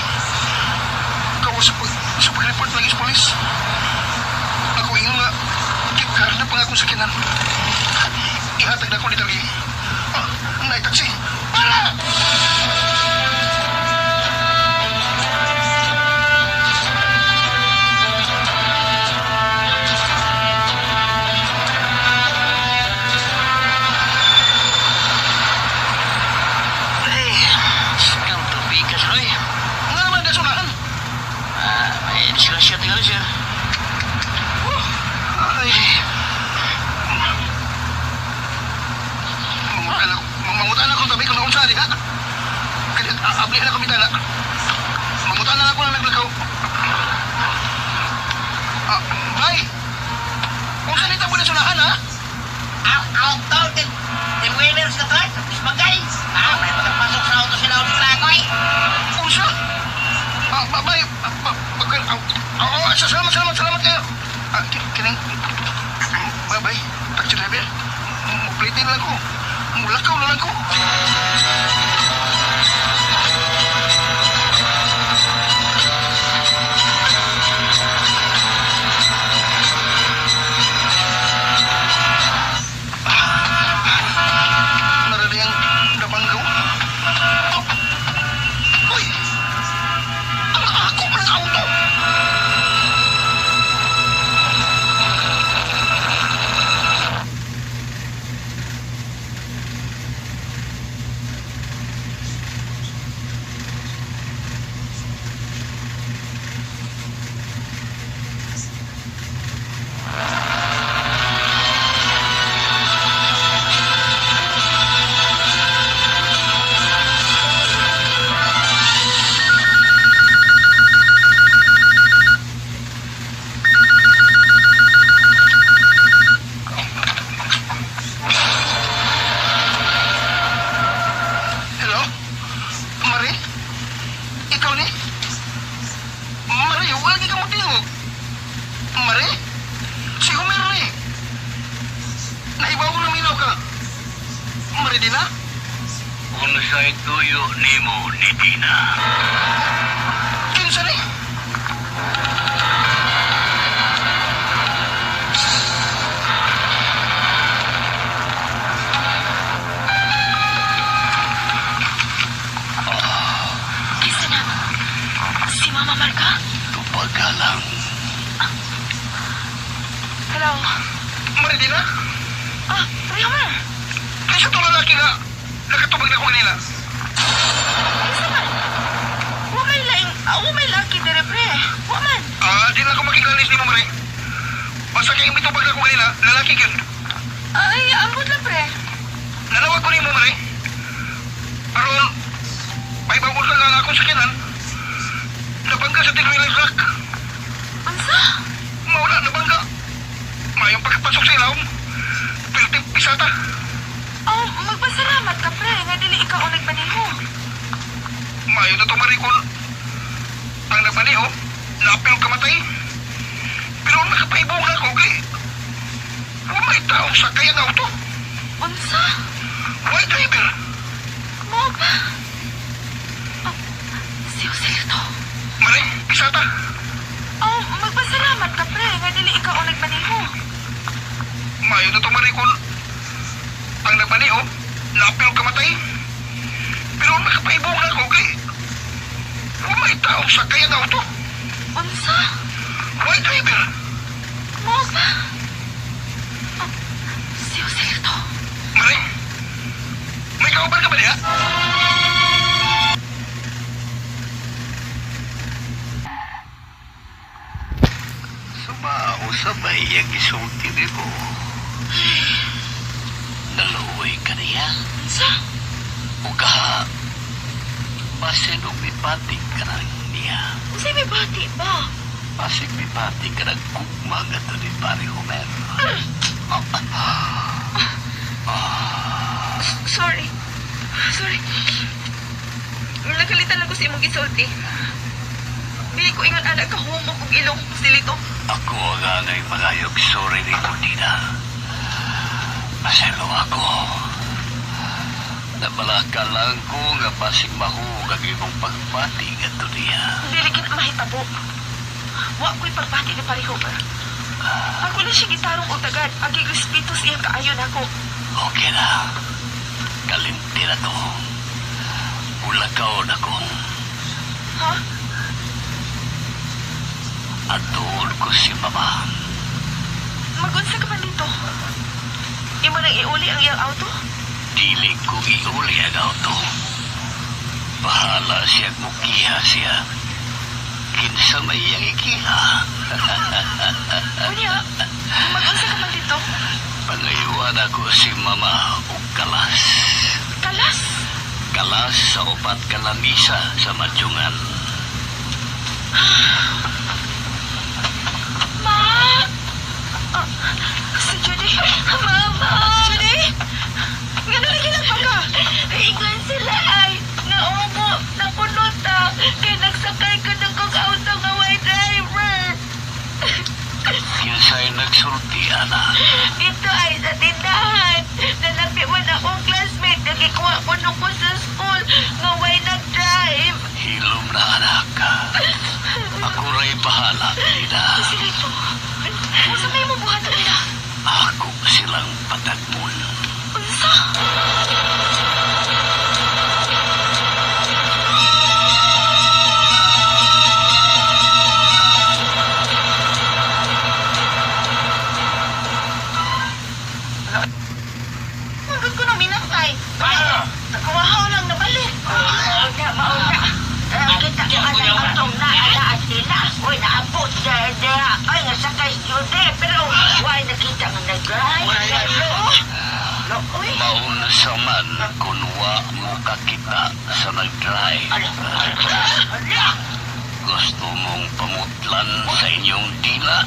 Gawa sa, pag, sa pag-report lagi sa polis. Ako ingon nga, gift na pang akong sakinan. Ihatag na ko ni Dali. Ah, nay taxi. Para! Ay, kang tubig ka, Roy. Nga naman dasunahan. Ah, may disgrasya tinggal siya. Ay. Mangutan ako tabi kung naunsa diha. Kaya ablihan ako mitana. Mangutan na ako na naglakaw. Ah, bay. Unsa ni tabo dasunahan ha? Auto, ten wheelers na truck, ismagay. Ah, may pagpasok sa auto sila ulit na ako eh. Unsa? Ah, bay. Ah, ah, ah, oh, salamat, salamat, salamat kayo. na lang ko. Mulakaw na lang ko. Narali ang nabanggaw. Oh! Uy! Ang ako ang auto! Hello? Mari? Ikaw ni? Mari, wala ka mo tingog. Mari? Si Homer ni. Naibaw na minaw ka. Mari din na? Unsay tuyo nimo ni Dina? Kinsa ni? Kinsa na? Si Mama Marga? Tupaga lang. Hello? Mari din na? Ah, Homer! Kinsa tong lalaki nga nakatubag na ko kanina? Kinsa man? Wa may laing, wa may laki dire pre. Wa man. Ah, di na ako makiklalis ni mo, Mari. Basta kay mitubag na ko kanina, lalaki yun. Ay, ambot lang pre. Nanawag ko nimo, Mari. Aron, may bawal ka nga akong sakinan. Nabangga sa tinwilang truck. Unsa? Maula, nabangga. Mayong pagkapasok sa ilawom. Pilti pisata. Oh, magpasalamat ka pre nga dili ikaw ang nagmaneho. Mayo na to, Mari, kung ang nagmaneho, napil kamatay. Pero nakapaibong ako kay... May tao sa kaya ng auto. Unsa? Why driver? Mo ba? Oh, si Joselito. Mari, pisata. Oh, magpasalamat ka pre nga dili ikaw ang nagmaneho. Mayo na to, Mari, kung ang nagmaneho, napil kamatay. Pero nakapaibong ako kay... May tao sa kaya ng auto. Unsa? Why driver? Mo ba? Oh, si Joselito. Mari, may kauban ka ba niya? Sumao sa bayang isulti nimo. Naluoy ka niya. Unsa? O ka, basin og mipati ka na niya. Unsay may bati ba? Basig mipati ka ng gugma nga to ni Pare Homer. Sorry. Sorry. Nakalitan lang ko sa imong gisulti. Dili ko ingon anak ka humok og ilong silito. Ako ang angay pangayog sorry ni Dina. Maselo ako. Nabalaka lang ko nga basig mahuog ang imong pagbati nga to niya. Dili kin mahitabo. Wa ko'y pagbati ni Pare Homer. Ako na siya gitarong og tagad. Agig respeto sa iyang kaayon ako. Okay na. Kalimti na to. Ulakaw na ko. Ha? Atuon ko si mama. Magunsa ka man dito. Imo nang iuli ang iyang auto? Dili ko iuli ang auto. Bahala siya mukiha siya. Kinsa may iyang ikiha. Unya, magunsa ka man dito. Pangayuan ako si mama og kalas. Kalas. Kalas sa upat kalamisa sa madyungan. Ma! Ah, si Judy. Mama! Judy! Nga na lagi lang pa ka? Ingon sila ay naumo, napunot ah, kay nagsakay ko ng kong auto nga way driver. Kinsa'y nagsulti, ana. Dito ay sa tindahan. Nalapi Nagikuha ko nung ko sa school nga way nag-drive. Hilom na anak. Ako ra'y bahala, Dina. Joselito, unsa may mo buhat nila? Ako silang patagmon. Unsa? Manggod ko nung minakay. Kuwahaw lang nabalik. Mauna, mauna. Kita ko ang atong naalaat nila. Uy, naabot dahil ay, nga sakay student. Pero, why nakita nga nag-drive? No, uy. Maunsa man kung wa mo kakita sa nag-drive. Ala! Gusto mong pamutlan sa inyong dila?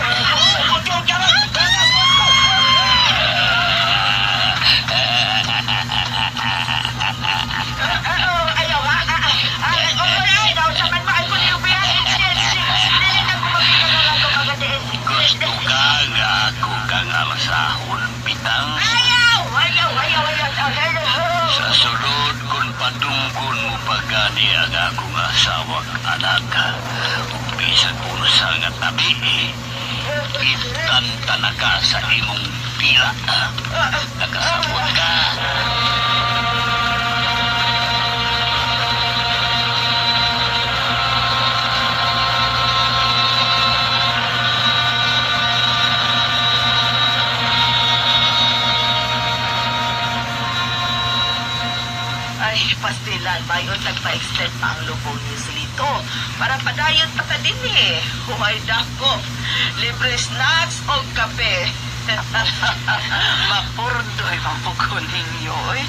Ayaw, ha? Ay, ay, daw sa man maay ko niyo biya. Dili na ko mabigyan ako magatiis. Gusto ka nga ako kang alasahon, bitang? Ayaw! Ayaw, ayaw, ayaw. Ayaw. Sa sulod kung padunggon mo pagani ang akong asawag anak, ug bisan unsa nga tabi, itantana ka sa imong pila. Nakasabot ka. Ay, pastilan, mayon nagpa-extend pa ang lubong ni Joselito. Para padayon pa ta din eh. Huway dako. Libre snacks o kape. Mapurdoy mapugon ninyo eh.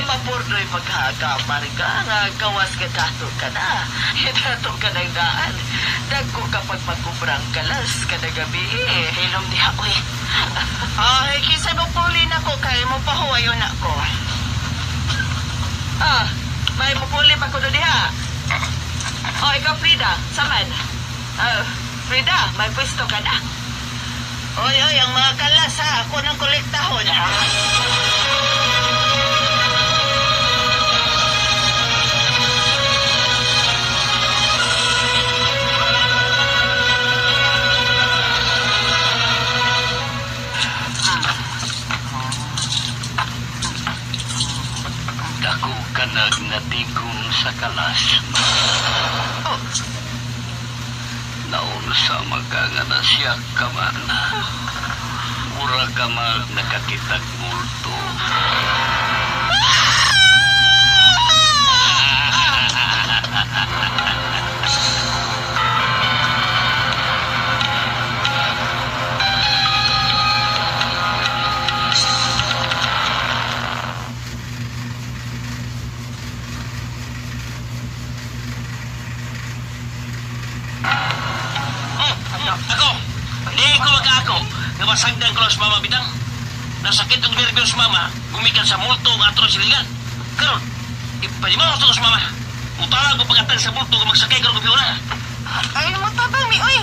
Mapurdoy paghagamar ka nga gawas ka dato ka na. Dato ka ng daan. Dagko kapag magkubrang kalas kada gabi eh. Hilom diha, uy. Ay, kinsa mo puli na ko kay mo pahuwayon na ko. Ah, may mupuli pa ko do diha. Oh, ikaw Frida, saman. Ah, Frida, may pwesto ka na. Oy, oy, ang mga kalas ha. Ako nang kolektahon ha. Dako ka nagnatigom sa kalas. Oh. Naunsa magka nga na siya ka man. Mura ka mag nakakitag multo. Ako, di ko magkaako. Nga masagdan ko lang sa mama bitang. Nasakit ang nervyos mama, gumikan sa multo nga atro silingan. Karon, ipalimaw sa mama. Mutala ko pagatan sa multo nga magsakay karon gabi na. Ay, mo tabang mi, uy.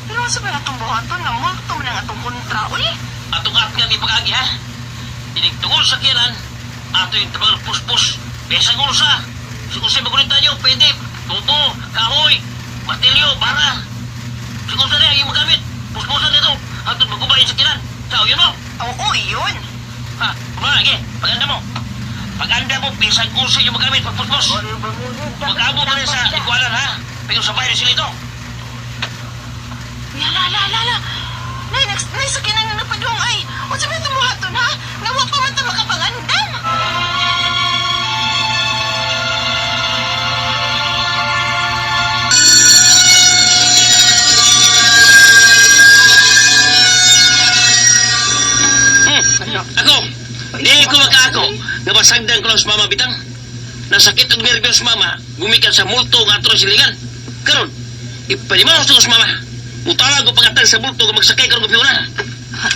Pero sa ba atong buhaton na multo man ang atong kontra, uy? Atong at nga ni pag-agi ha. Inig tungol sa kiyanan, ato yung tabang puspos, besang ulsa. Siguro sa magunita nyo, pwede, tubo, kahoy, martilyo, bara. Siguro sa niya, yung magamit, puspusan nito, hantong magubay sa kiyanan. Sao yun mo? Oo, yun. Ha, kumana, okay, paganda mo. Paganda mo, pisang ulsa yung magamit, pagpuspos. Mag-abot na rin sa ikuanan ha. Pero sa bahay sila ito. Uy, ala, ala, ala, ala. Nay, nay, sakinan nga napadung ay. Unsa ba itong buhaton, ha? Nga wa pa man ta makapangandam. Ako, di ko magkaako. Nabasagdan ko lang sa mama bitang. Nasakit ang nervyos mama, gumikan sa multo nga atro silingan. Karon, ipalimaw sa mama. Mutala ko pagatan sa multo nga magsakay karon gabi na.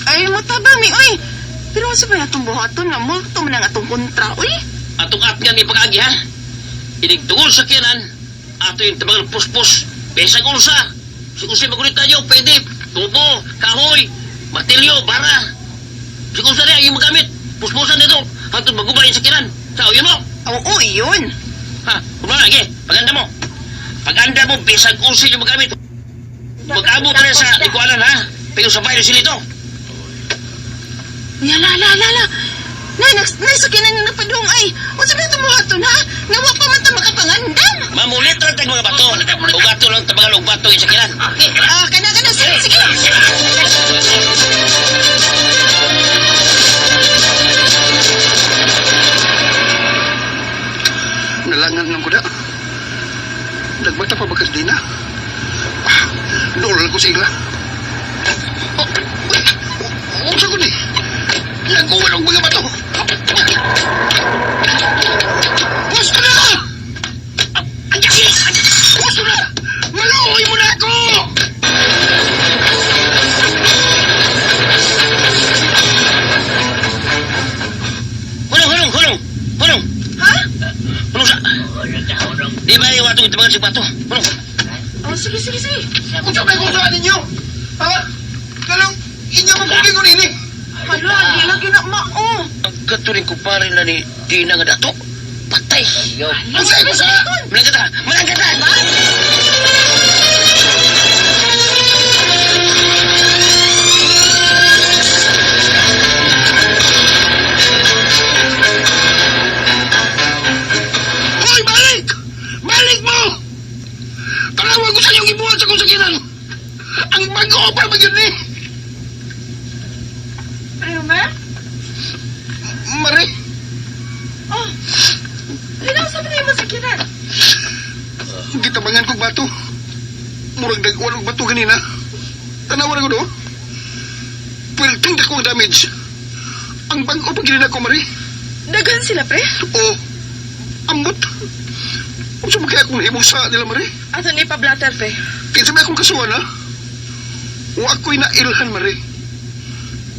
Ay, mo tabang mi, uy. Pero unsa ba atong buhaton na multo man ang atong kontra, uy? Atong at nga ni pag-agi ha. Inig tungol sa kiyanan, ato yung tabang puspos, besang ulsa. Siguro sa magunita nyo, pwede, tubo, kahoy, martilyo, bara. Siguro sa niya, yung magamit, puspusan nito, Hantod maguba yung sakinan. Sa uyo mo. Oo, yun. Ha, kumana, lagi. Paganda mo. Paganda mo, bisag usin yung magamit. Mag-abot na sa likuanan, ha? Pero sa bayo silito. Uy, ala, ala, ala, ala. Nay, nay, sakinan na napadung ay. Unsa ba ito mo aton, ha? Nawa pa man ta makapangandam. Mamulit lang tayong mga bato. Ugato lang tabagal og bato yung sakinan. Ah, kana, kana, sige, sige. Nalangan ng kuda. Nagbata pa bakas din na. Ah, dool lang ko sa ila. Oh, uy, unsa ko ni? Nag-uwan og mga bato. Gusto na! Gusto na! Maluoy mo na ako! Hulong, hulong, hulong. Hulong. Ha? Hulong sa... Di ba yung atong tabagal sa bato? Hulong. Oh, sige, sige, sige. Unsa may gusto ninyo? Ha? Kalong inyo mabuking ko nini. Hala, di lagi na mao. Ang katuring ko pare na ni Dina nga dato. Patay. Unsa ko sa? Malangkata! Malangkata! Hoy, balik! Balik mo! Tanawa ko sa iyong ibuhat sa kong sakinan. Ang bago pa ba yun ni? Raymer? Mare, Oh, linaw sa mga imong sakinan. gitabangan kong bato. Murag dagwan og bato ganina. Tanawa na ko do. Pwelting dako ang damage. Ang bago pa gid ko, Mare. Daghan sila, pre. O, ambot. Unsa man kaya akong nahimo sa nila, Mare? Ato ni pa-blatter, pre. Kinsa may akong kasuhan, ha? O ako'y nailhan, Mare.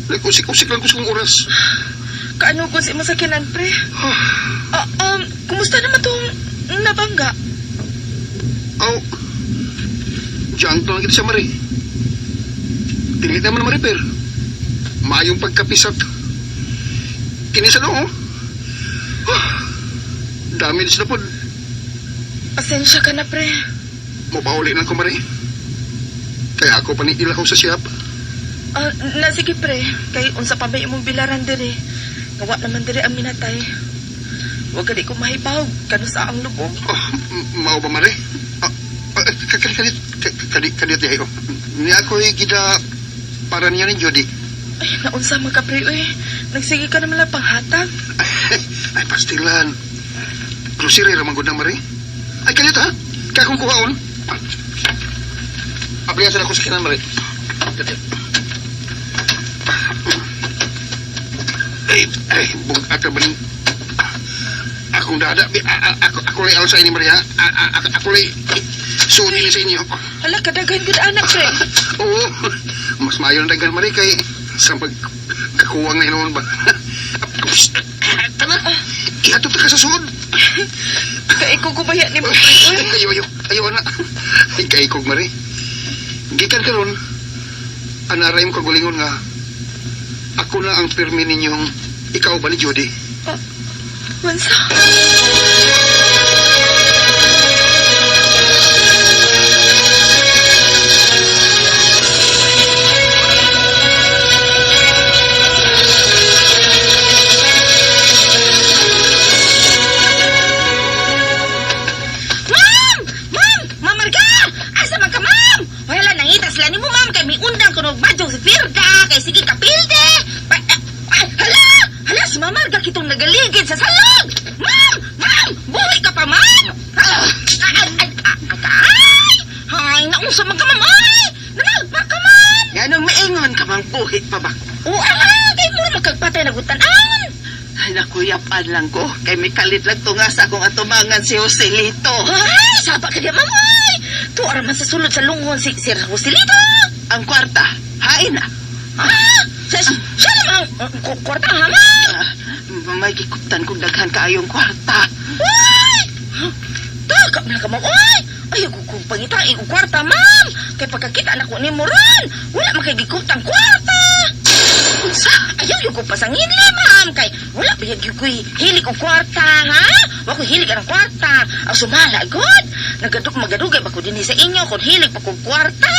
Nag-usik-usik lang ko sa kong oras. Kaano ko sa imong sakinan, pre? Ah, kumusta naman tong nabangga? Aw, junk lang kita sa Mare. Dili naman ma-repair. Maayong pagkapisat. Kini sa noo. Ah, damage na po. Pasensya ka na, pre. Mapauli lang ko, Mare. Kaya ako pa ni ilaw sa siyap. Ah, na sige, pre. Kay unsa pa ba imong bilaran diri? Gawa naman diri ang minatay. Wa gani ko mahibawg kanu sa ang lubong. Oh, mao ba, Mare? Ah, ah, kadi, kadi, kadi, kadi, kadi, ko. Ni ako'y gida para niya ni Jody. Ay, naunsa man ka, pre, uy. Nagsige ka naman lang panghatag. Ay, pastilan. Grocery ramang gud na, Mare. Ay, kalit ha? Kaya akong kuhaon. Apliasan ako sa kinan, Mare. Kalit. Ay, ay, bug-at ba ning- Akong dada, ako, ako lay sa ini, Mare, ha? Ako lay suni sa inyo. Hala, kadaghan gud anak, pre. Oo, mas maayo na daghan, Mare, kay sa pagkakuwang na hinoon ba? Tama, ihatod ta ka sa suod. Kay ko gubaya ni mo, pre, uy. Ayaw, ayaw, ayaw na. Ay, kaikog, Mare. Gikan karon, anaray mo kagulingon nga, ako na ang pirmi ninyong ikaw ba ni Jody? Wansa? Ma'am! Ma'am! Mamarga! Asa man ka, ma'am? Wala nangita sila ni mo, ma'am. Kay may undang kuno badyo si Firda. Kay sige kapilde. Pa, ay, hala! Hala, si Mamarga kitong nagaligid sa salog! Ma'am! Ma'am! Buhi ka pa, ma'am! Ah, ay, ay, ay, ay! Ay, naunsa man ka, ma'am! Ay! Nanagpa ka, ma'am! Ganong maingon ka mang buhi pa ba? Oo, ah, kay mo magkagpatay na gutan-an! Ay, nakuyapan lang ko. Kay may kalit lang tunga sa akong atumangan si Joselito. Ay, saba ka di, ma'am! Ay! Tuara man sa sulod sa lunghon si Sir Joselito! Ang kwarta, hain na. Ah! Siya naman ang kwarta, ha, ma'am? Ah, may gikuptan kong daghan kaayong kwarta. Uy! Taka man ka, ma'am. Uy! Ay, kung pangita, iyong kwarta, ma'am. Kay pagkakita na ko ni mo ron, wala makigikutang kwarta. Unsa? Ayaw yung ko pasanginli, ma'am. Kay wala pa yung ko'y hilig og kwarta, ha? Wa ko hilig ang kwarta. Ang sumala, god. Nagaduk magadugay ba ko dinhi sa inyo kung hilig pa kog kwarta.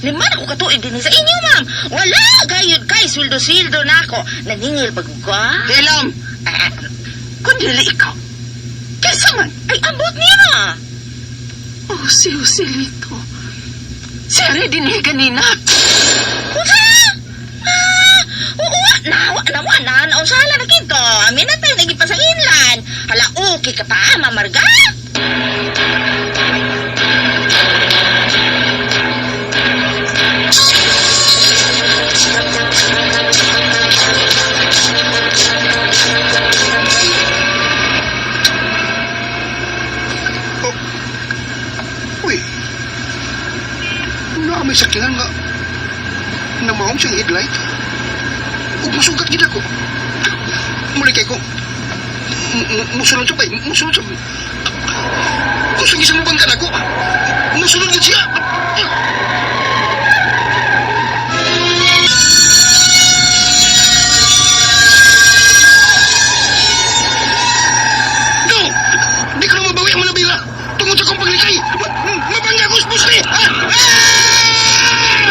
Lima na ko katuig dinhi sa inyo, ma'am. Wala gayud kay sweldo-sweldo na ako. Naningil pag ko. Hilom! Ah, Kung dili ikaw, kinsa man? ay, ambot niya, ma. Oh, si Joselito. Siya rin dinhi ganina. Unsa? Ah, oo, wa na, wa na, wa na. Naunsala na kito. Amin na tayo nagipasanginlan. Hala, okay ka pa, mamarga? Oh. Uy. Naa may sakyanan nga namaong siyang headlight. Ug musugat gid ako. Muli kay ko. Musulod siya ba? Musulod siya. Kung sa isang bangka nako, musulod gid siya. No! Di ko na mabawi ang manabila. Tungod sa kong paglikay. Mabangga ko sa pusli. Ah! Ah!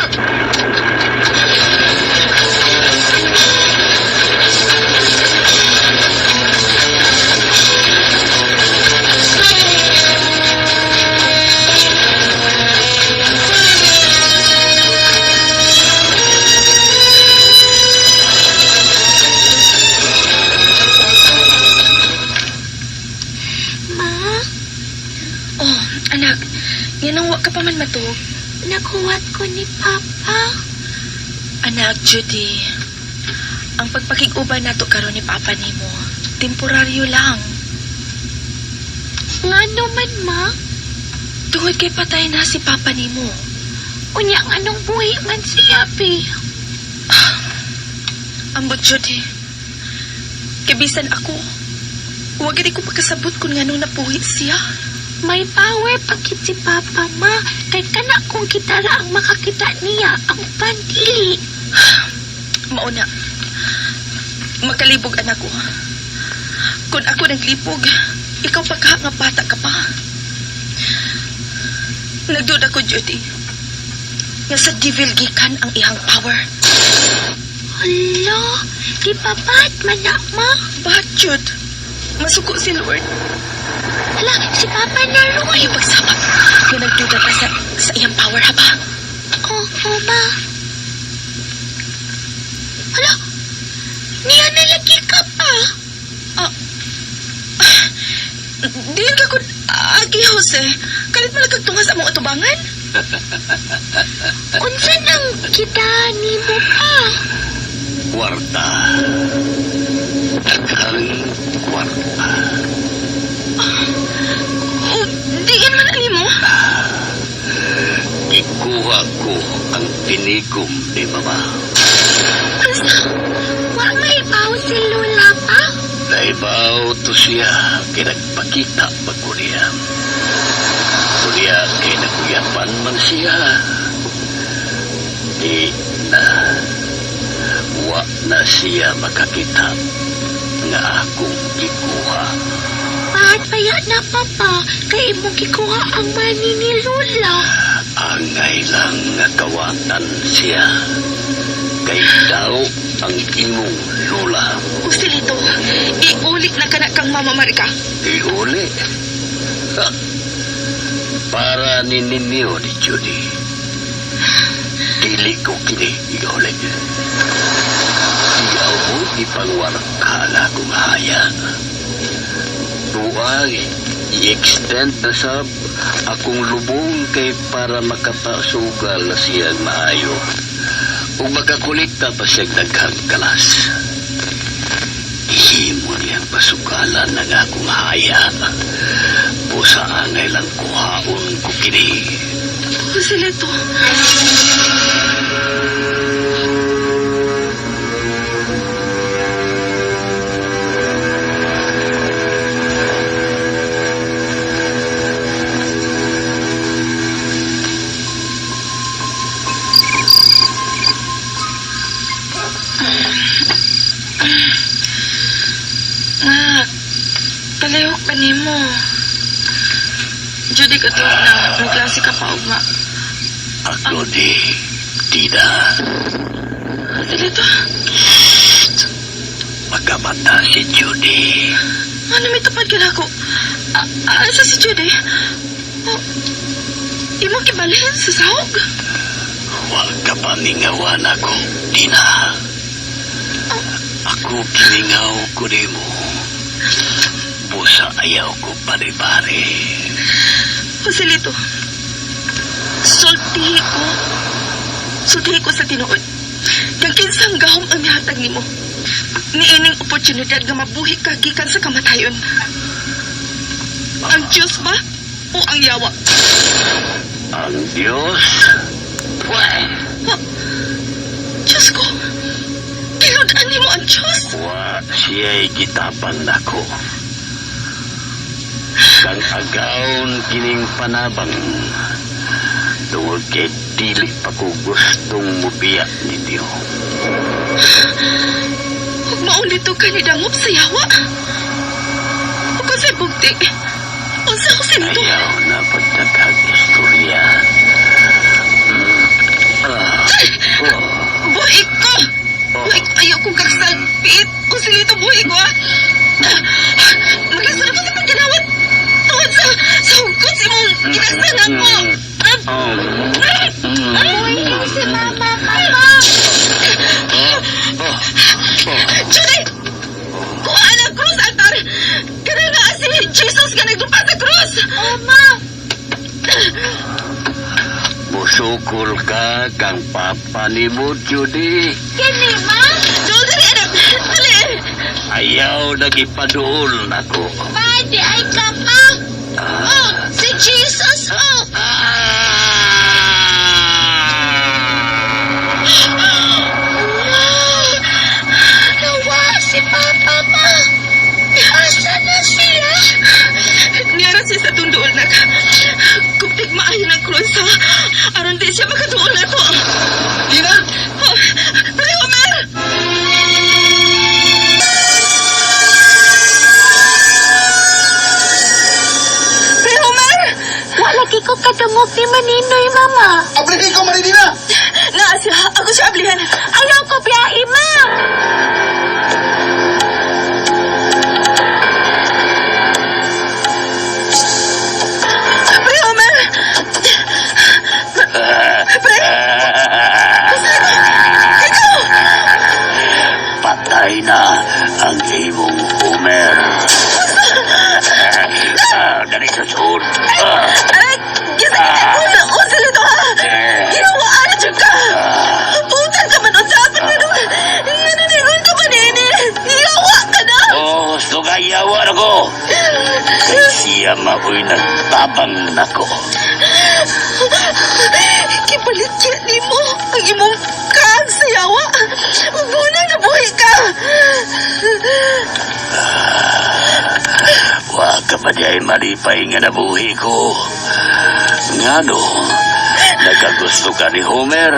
Ma, Oh, anak, nganong wa ka pa man matug. nakuwat ko ni Papa. Anak, Judy, ang pagpakig-uban nato karon ni Papa nimo, temporaryo lang. Ngano man, ma? Tungod kay patay na si Papa nimo. Unya, anong buhi man siya, bi? Ambot, Judy. Kibisan ako. Wa gid ko makasabot kung nganong napuhi siya. May power pagkit si Papa, ma. Kay kana kung kitara ang makakita niya, ang uban dili. Mauna. Makalibog anak ko. Kung ako naglipog, ikaw pa ka nga bata ka pa. Nagduda ko, Judy. Nga sa devil gikan ang ihang power. Hala, di pa ba't man na, ma? But, Jude, masuko si Lord. Hala, si Papa na ron. Ayaw pagsama. Nga nagduda ka sa iyang power, ha ba? Oo, ma. Hala, niya nalagi ka pa. Ah, Diyan ka kun agi, Jose. Kalit malagkag tunga sa among atubangan. Unsa nang kita ni mo pa? Kwarta. Daghang kwarta. Oh, diin man ani mo. Gikuha ko ang tinigom ni mama. Unsa? Wa may baw si Lola pa? Naibaw to siya kay nagpakita pa ko niya. Kunya kay nakuyapan man siya. Di na wa na siya makakita nga akong gikuha. Bakit paya na papa? Kay imong gikuha ang mani ni Lola. Angay lang nga kawatan siya. Kay daw ang imong lola. Joselito, iulit na ka na kang Mama Marika. Ihuli. Ha. Para ni ninyo ni Judy. Dili ko kini ihuli. Di ako ipangwarta na akong haya. Tuag, i-extend na sab akong lubong kay para makapasugal na siyang maayo. Ug makakolekta pa siyang daghang kalas. Himo niyang pasukalan ng akong haya. Busa angay lang kuhaon ko kini. Joselito, Nimo. Judy, katulad na may klase ka pa ugma. Ako ni Dina. Joselito, Magkamata si Judy. ano may tupad ka na ako? Asa si Judy? Oh, imo kibalhin sa sahog? Wa ka pamingawan ako, Dina. Ako kiningaw ko nimo. Busa ayaw ko pare-pare. Joselito, sultihi ko. Sultihi ko sa tinuod. Kang kinsang gahom ang mihatag nimo. Niining oportunidad nga mabuhi ka gikan sa kamatayon. Ang Diyos ba o ang yawa? Ang Diyos? Ha? Diyos ko, tinud-an nimo ang Diyos. Wa siya'y gitapang nako. Kang agawon kining panabang. Tungod kay dili pa ko gustong mubiya ninyo. Huwag maulito ka ni dangop sa yawa. Huwag ko sa bugti. Unsa ko sinto? Ayaw na pagdaghag istorya. Oh. Buhi ko! Buhi ko! Ayaw kong kagsagpit! O silito, buhi ko ah! Magkasarap ko sa pagkinawat! Tungod sa hugkot sa imong kinagsanan mo! Buhi si Mama, Papa! Judy! Kuha ng krus, altar! Kana na si Jesus nga nagdupa sa krus! Oh, Ma! Musukol ka kang papa ni mo, Judy. Kini, Ma! Dol, dali anak! Dali! Ayaw nagipaduol nako. Ma, di ay ka, Ma! Oh, si Jesus, oh! Wow! Nawa si Papa, Ma! Asa na siya? Niyara siya sa tunduol na Kuptig maayo ng krus ha. Aron di siya makaduol na to. Dina! Oh, Pre Homer! Pre Homer! Wala ko kadungog ni Maninoy, Mama. Ablihin ko, Maridina! Naa siya. Ako siya ablihan. Ayaw ko biyahe, Ma. Pre Homer! Pre! Ikaw! Patay na ang imong Homer. Dali sa suod. Aray! Gisakit ako sa usil ito ha! Ginawaan na dyan ka! Putan ka man usapan na nung... Naninigon ka man ini! Niyawa ka na! Oh, sugayawa na ko. Kay siya mao'y nagtabang nako. Kipalit kaya ni mo ang imong kag sa yawa. Ug muna nabuhi ka. Wa ka pa di ay malipay nga nabuhi ko. Ngano, nagkagusto ka ni Homer.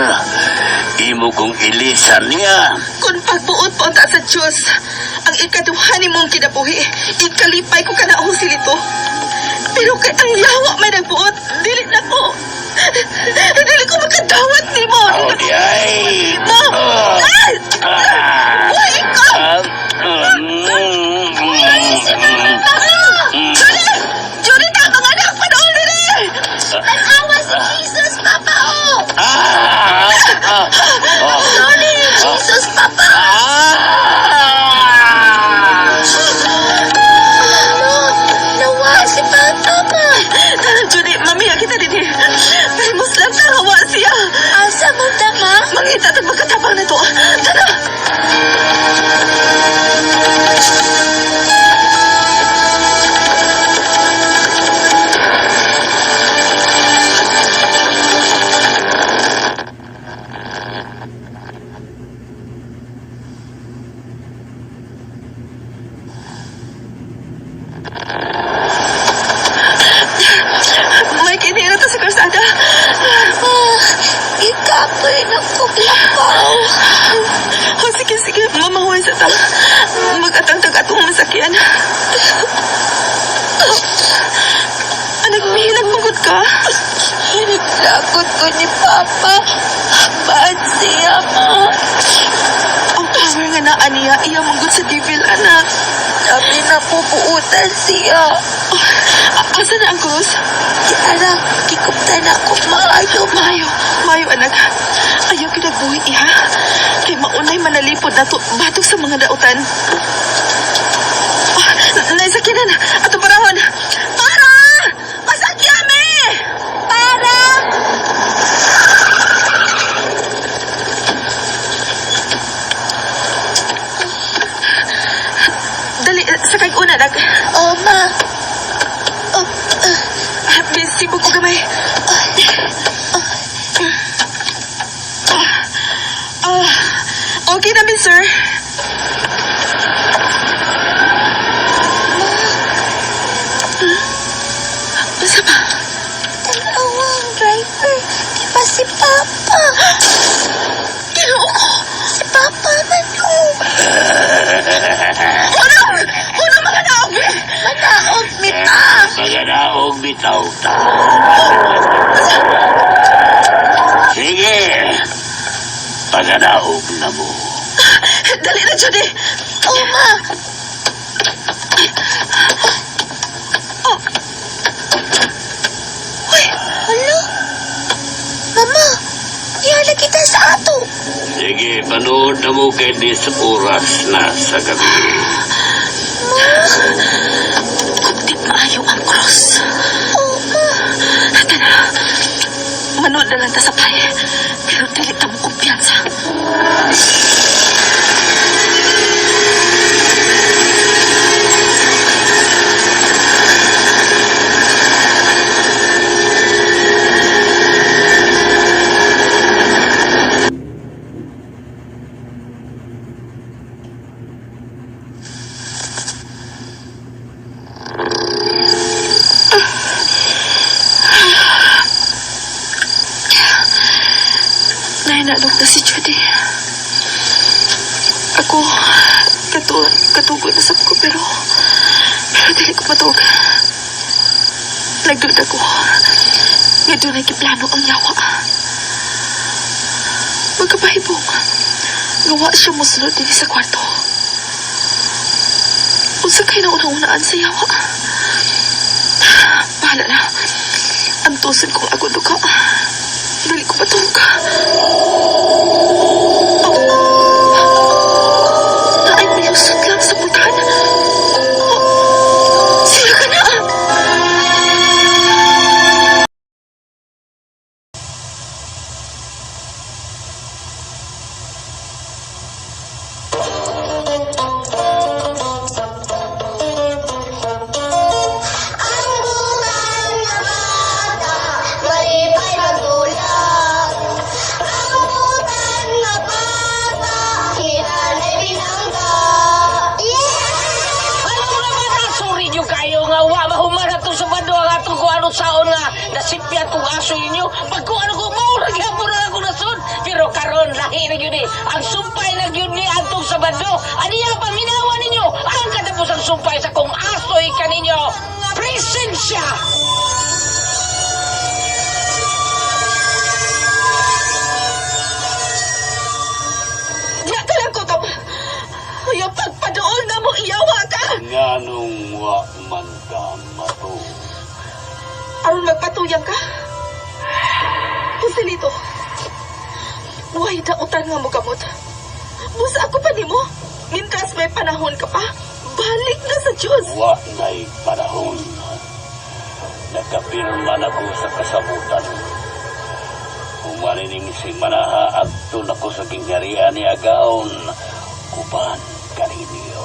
Imo kong ilisan niya. Kung pagbuot po unta sa Diyos, ang ikaduha ni mong kinabuhi, ikalipay ko kana ang silito. Pero kay ang yawa may nagbuot, dili na ko. Dili ko makadawat nimo. Oh, di ay. Mo! Oh. Ay! Ah. Buhi ko! Ah. Mm. Si Mama, Papa! Judy! Judy, tama nga anak! Panood dili! Tanawa si Jesus, Papa, oh! Ah. Ah. Oh. Sorry, Jesus, Papa! Ah. Ano? Nawa si Papa, Ma! Tara, Judy, mamiya kita din eh. Pero muslam tawa siya. Asa man ta, Ma? Mangita at magkatabang na to. Tara! May kinira to sa kalsada. Ah, ikapoy na kuklapaw. Oh, sige, sige. Mamahuin sa ta. Mag-atang tag atong masakyan. Anak, mihilak pagod ka. Naglakot ko ni Papa. Bad siya, ma. Ang power nga naa niya, iya manggod sa devil, anak. Sabi na po buutan siya. Oh, asa na ang krus? Di ara, kikupta na ako maayo. Mayo, mayo anak. Ayaw kinagbuhi iha. Kay maunay manalipod na to, batok sa mga dautan. Ah, naisakinan, atong parahon. Para! Pasakyame! Para! Dali, sakay una, anak. Oh, ma. Oh, Ah, Miss, sibog ko gamay. Ah, okay na, miss, sir. Ma. Basta ba? Tanawa ang driver. Di ba si Papa? Ginoo ko! Si Papa man, oh. Hunong! Hunong mga naog! Manaog mi pa. Mga naog bitaw ta. Sige. Paganaog na mo. Dali na, Judy! Oh, ma. Oh. Uy, hala. Mama, ihala kita sa ato. Sige, panood na mo kay dis oras na sa gabi. Kuptip maayo ang cross. Oh, ma. Tana, manood na lang ta sa play. Pero dili ta mo kumpiyansa. Nahinalog na si Judy. Ako, katugo na sab ko pero dili ko matug. Nagduda ko. Nga dunay giplano ang yawa. Magkapahibong. Gawa siya mosulod dinhi sa kwarto. Unsa kay naunang-unaan sa yawa? Bahala na. Antusin kong ako duka. Dili ko matug. Naay milusot lang sa putahan. Oh, siya ka na! Ang butan nga bata, malipay magdulak. Ang butan nga bata, hinanay binangga. Yeah! Ano mga bata, sorry nyo kayo nga wa mahuman ato sa bando ang atong kung ano saon nga nasipyat kong aso ninyo. Pag kung ano ko maurag yapon na ako nasod. Pero karon lahi na yun eh. Ang sumpay na yun ni atong sa bando. Aniya paminawa ninyo ang katapusang sumpay sa kong asoy kaninyo. Presensya! Diya ka lang, Kotob! Ayaw pagpadool na mo, iyawa ka! Nganong wa man ka mato. Aron magpatuyang ka? Joselito, buhay dautan nga mo gamot. Busa ako pa nimo. Mintras may panahon ka pa, balik na sa Diyos. Wa na'y panahon. Nakapirma na ko sa kasabutan. Humanining si Manaha agto na ko sa gingharian ni Agaon. Uban kaninyo.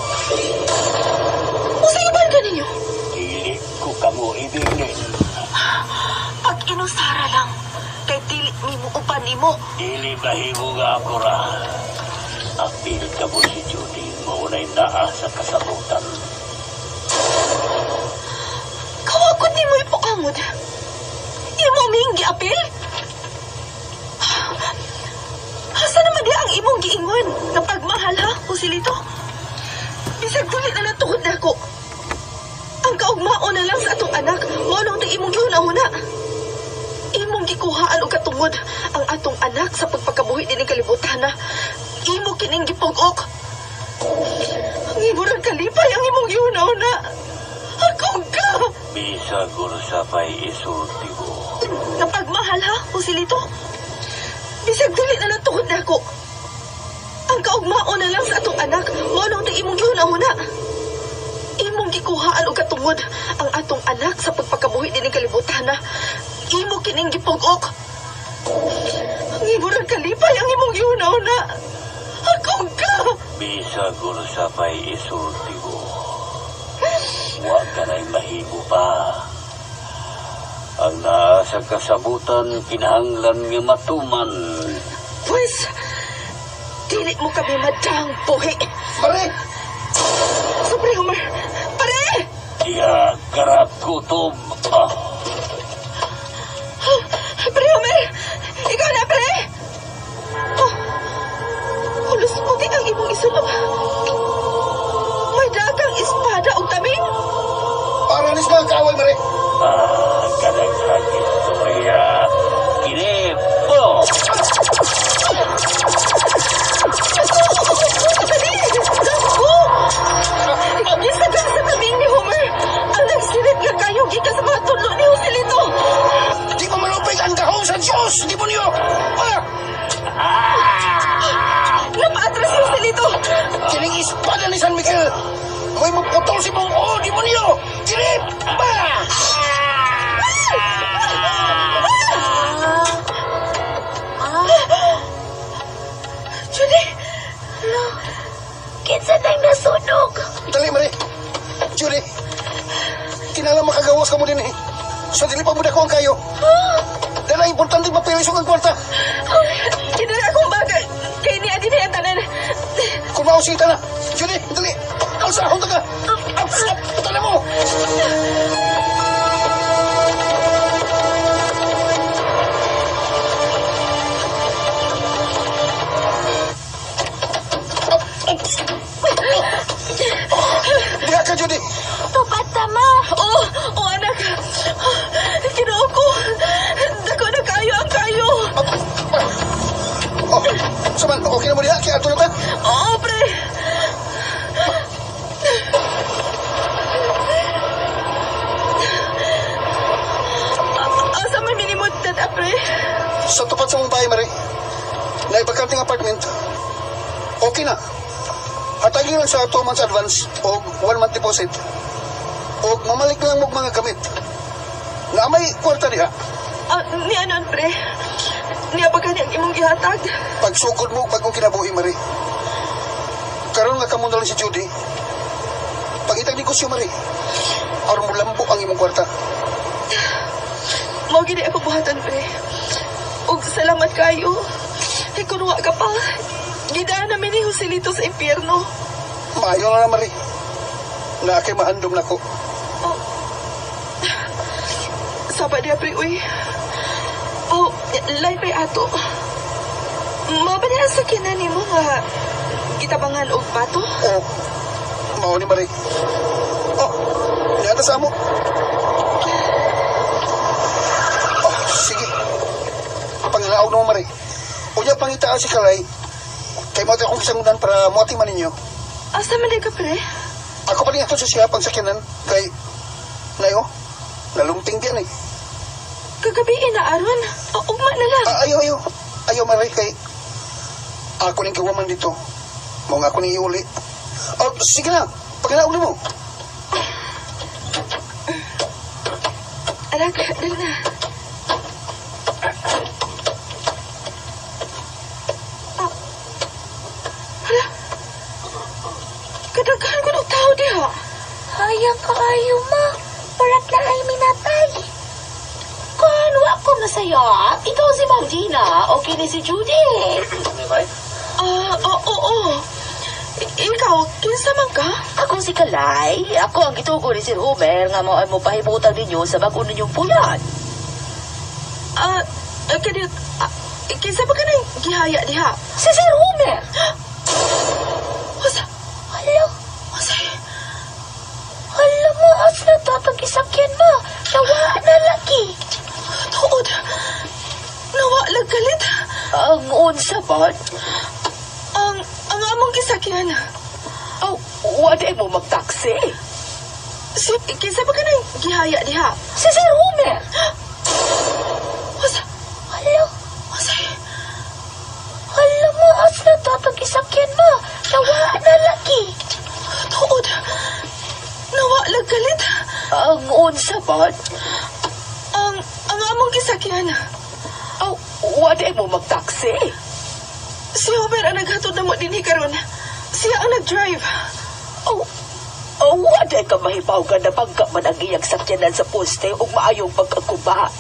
Usa uban ka ninyo? Dili ko kamo ibigin. Pag inusara lang, kay dili nimo uban nimo. Dili bahimo nga ako ra. Apil ka mo si Judy, maunay naa sa kasabutan. Kawakot nimo ipukangod. Imo ming giapil? Asa naman di ang imong giingon nga pagmahal ha, Joselito? Bisag dili na lang tuhod nako. Ang kaugmao na lang sa atong anak, mao nang imong gihuna-huna. Imong gikuhaan og katungod ang atong anak sa pagpakabuhi dining kalibutan na. Imo kining gipugok. Ang imo rang kalipay ang imong gihuna-huna. Akong ka! Bisag unsa pa'y isulti mo. Napagmahal ha, Joselito? Bisag dili na lang tungod nako. Ang kaugmao na lang sa atong anak, mao nang imong gihuna-huna. Imong gikuhaan og katungod ang atong anak sa pagpakabuhi dining kalibutan na. Imo kining gipugok. Ang imo rang kalipay ang imong gihuna-huna. Akong ka! Bisag unsa pa'y isulti mo. Wa ka na'y mahimo pa. Ang naa sa kasabutan kinahanglan nga matuman. Pwes, dili mo kami madang buhi. Mare! Sobre, Homer. Pare! Diha karakutob. Ah. Pre, Homer! Ikaw na, pre! Oh, hulos puti ang imong isulob. May dagang espada og taming. Para nis mga kaaway, Mare! Ah, kadaghang istorya. Kini, oh! Dali! Dako! Gisagang sa taming ni Homer. Ang nagsirit nga kayo gikan sa mga tudlo ni Joselito. Di mo malupig ang gahom sa Diyos, demonyo! Ah! Napaatras si Joselito. Kining espada ni San Miguel! May maputol si mong oh, demonyo! Kini! Ba! Judy! Kinsa nang nasunog? Dali, Mare! Judy! Kinala makagawas ka mo din eh. Sa dili pa mo dako ang kayo. Dala, importante mapilis ang kwarta. Kinala akong bagay. Kay niya din ang tanan. Kung mausita na. Judy, dali! Alsa, hunta ka! Up, up, tala mo! Up, up. Diha ka, Judy! Tupad ta, ma. Oh, oh anak. Kinoo ko. Dako na kayo ang kayo. Oh, saman, okay na mo diha? Kaya ato na ta? Oo, pre. Asa may minimod na, pre? Sa tupad sa mong bahay, Mare. Naibakanting apartment. Okay na. Hatagin lang sa 2 months advance o 1 month deposit. O mamalik lang mo mga gamit. Na may kwarta diha. Ah, ni anon, pre? Niya pa gani ang imong gihatag? Pagsugod mo bagong kinabuhi, Mare. Karon nga kamo na lang si Judy. Pangitag negosyo, Mare. Aron mo lambo ang imong kwarta. Mao gini ako buhatan, pre. Ug salamat kayo. Kay kun wa ka pa, gidaan namin ni Joselito sa impyerno. Maayo na na, Mare. Na kay mahandom nako. Oh. Saba diya, pre, uy. Oh, lay pre ato. Mao ba niya sa kinan nimo nga gitabangan og bato? Oh, mao ni Mare. Oh, niya sa amo. Oh, sige. Pangilaog na mo, Mare. Unya pangitaan si Kalay. Kay mo akong kisangunan para moati man ninyo. Asa man di ka, pre? Ako pa rin ato sa siya pang sakyanan. Kay, nayo, nalungting diyan eh. Kagabi na aron. O, ugma na lang. Ah, ayaw, ayaw. Ayaw, Mare, kay ako ning kawaman dito. Mao nga ako ning iuli. Oh, sige na. Pagkalaog mo. Anak, dali na. Ah. Hala. Kadaghan ko ng tao diha. Hayang kaayo, ma. Parat na ay minatay. Kan, wa ko masaya. Ikaw si Ma'am Gina o kini si Judy. Ah, oo, oo. Ikaw, kinsa man ka? Ako si Kalay. Ako ang gitugo ni Sir Homer nga mo ay mo pahibutang ninyo sa bag-o ninyong puyat. Ah, kadiyot, kinsa ba ka nang gihaya diha? Si Sir Homer! Usa, Hala, usa. hala mo. Maas na to atong gisakyan ma. Nawa na lagi. Tuod. Nawa lang kalit. Ang unsa man? Ang among gisakyan. Oh, wala mo magtaksi. Si, kinsa ba ka nang gihaya diha? Si Sir Homer. Usa, Hala, usay. hala, maas na to atong gisakyan ma. Nawa na lagi. Tuod. Nawa lang kalit. Ang unsa man? Ang among gisakyan. Oh, wala mo magtaksi. Si Homer ang naghatod na mo dinhi karon. Siya ang nag-drive. Oh, oh, wala ka mahibaw ka na bangka man ang iyang sakyanan sa poste ug maayong pagkakuba.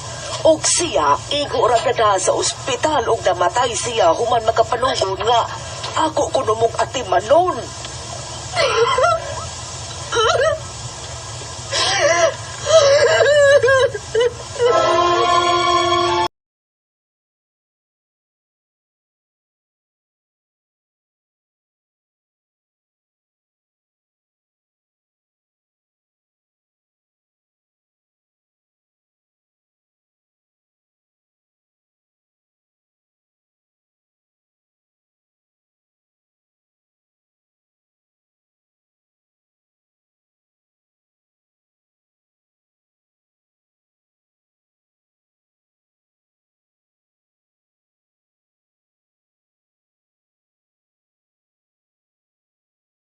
Og siya, igo ra na sa ospital ug namatay siya human makapanunggon nga ako kuno mong atimanon.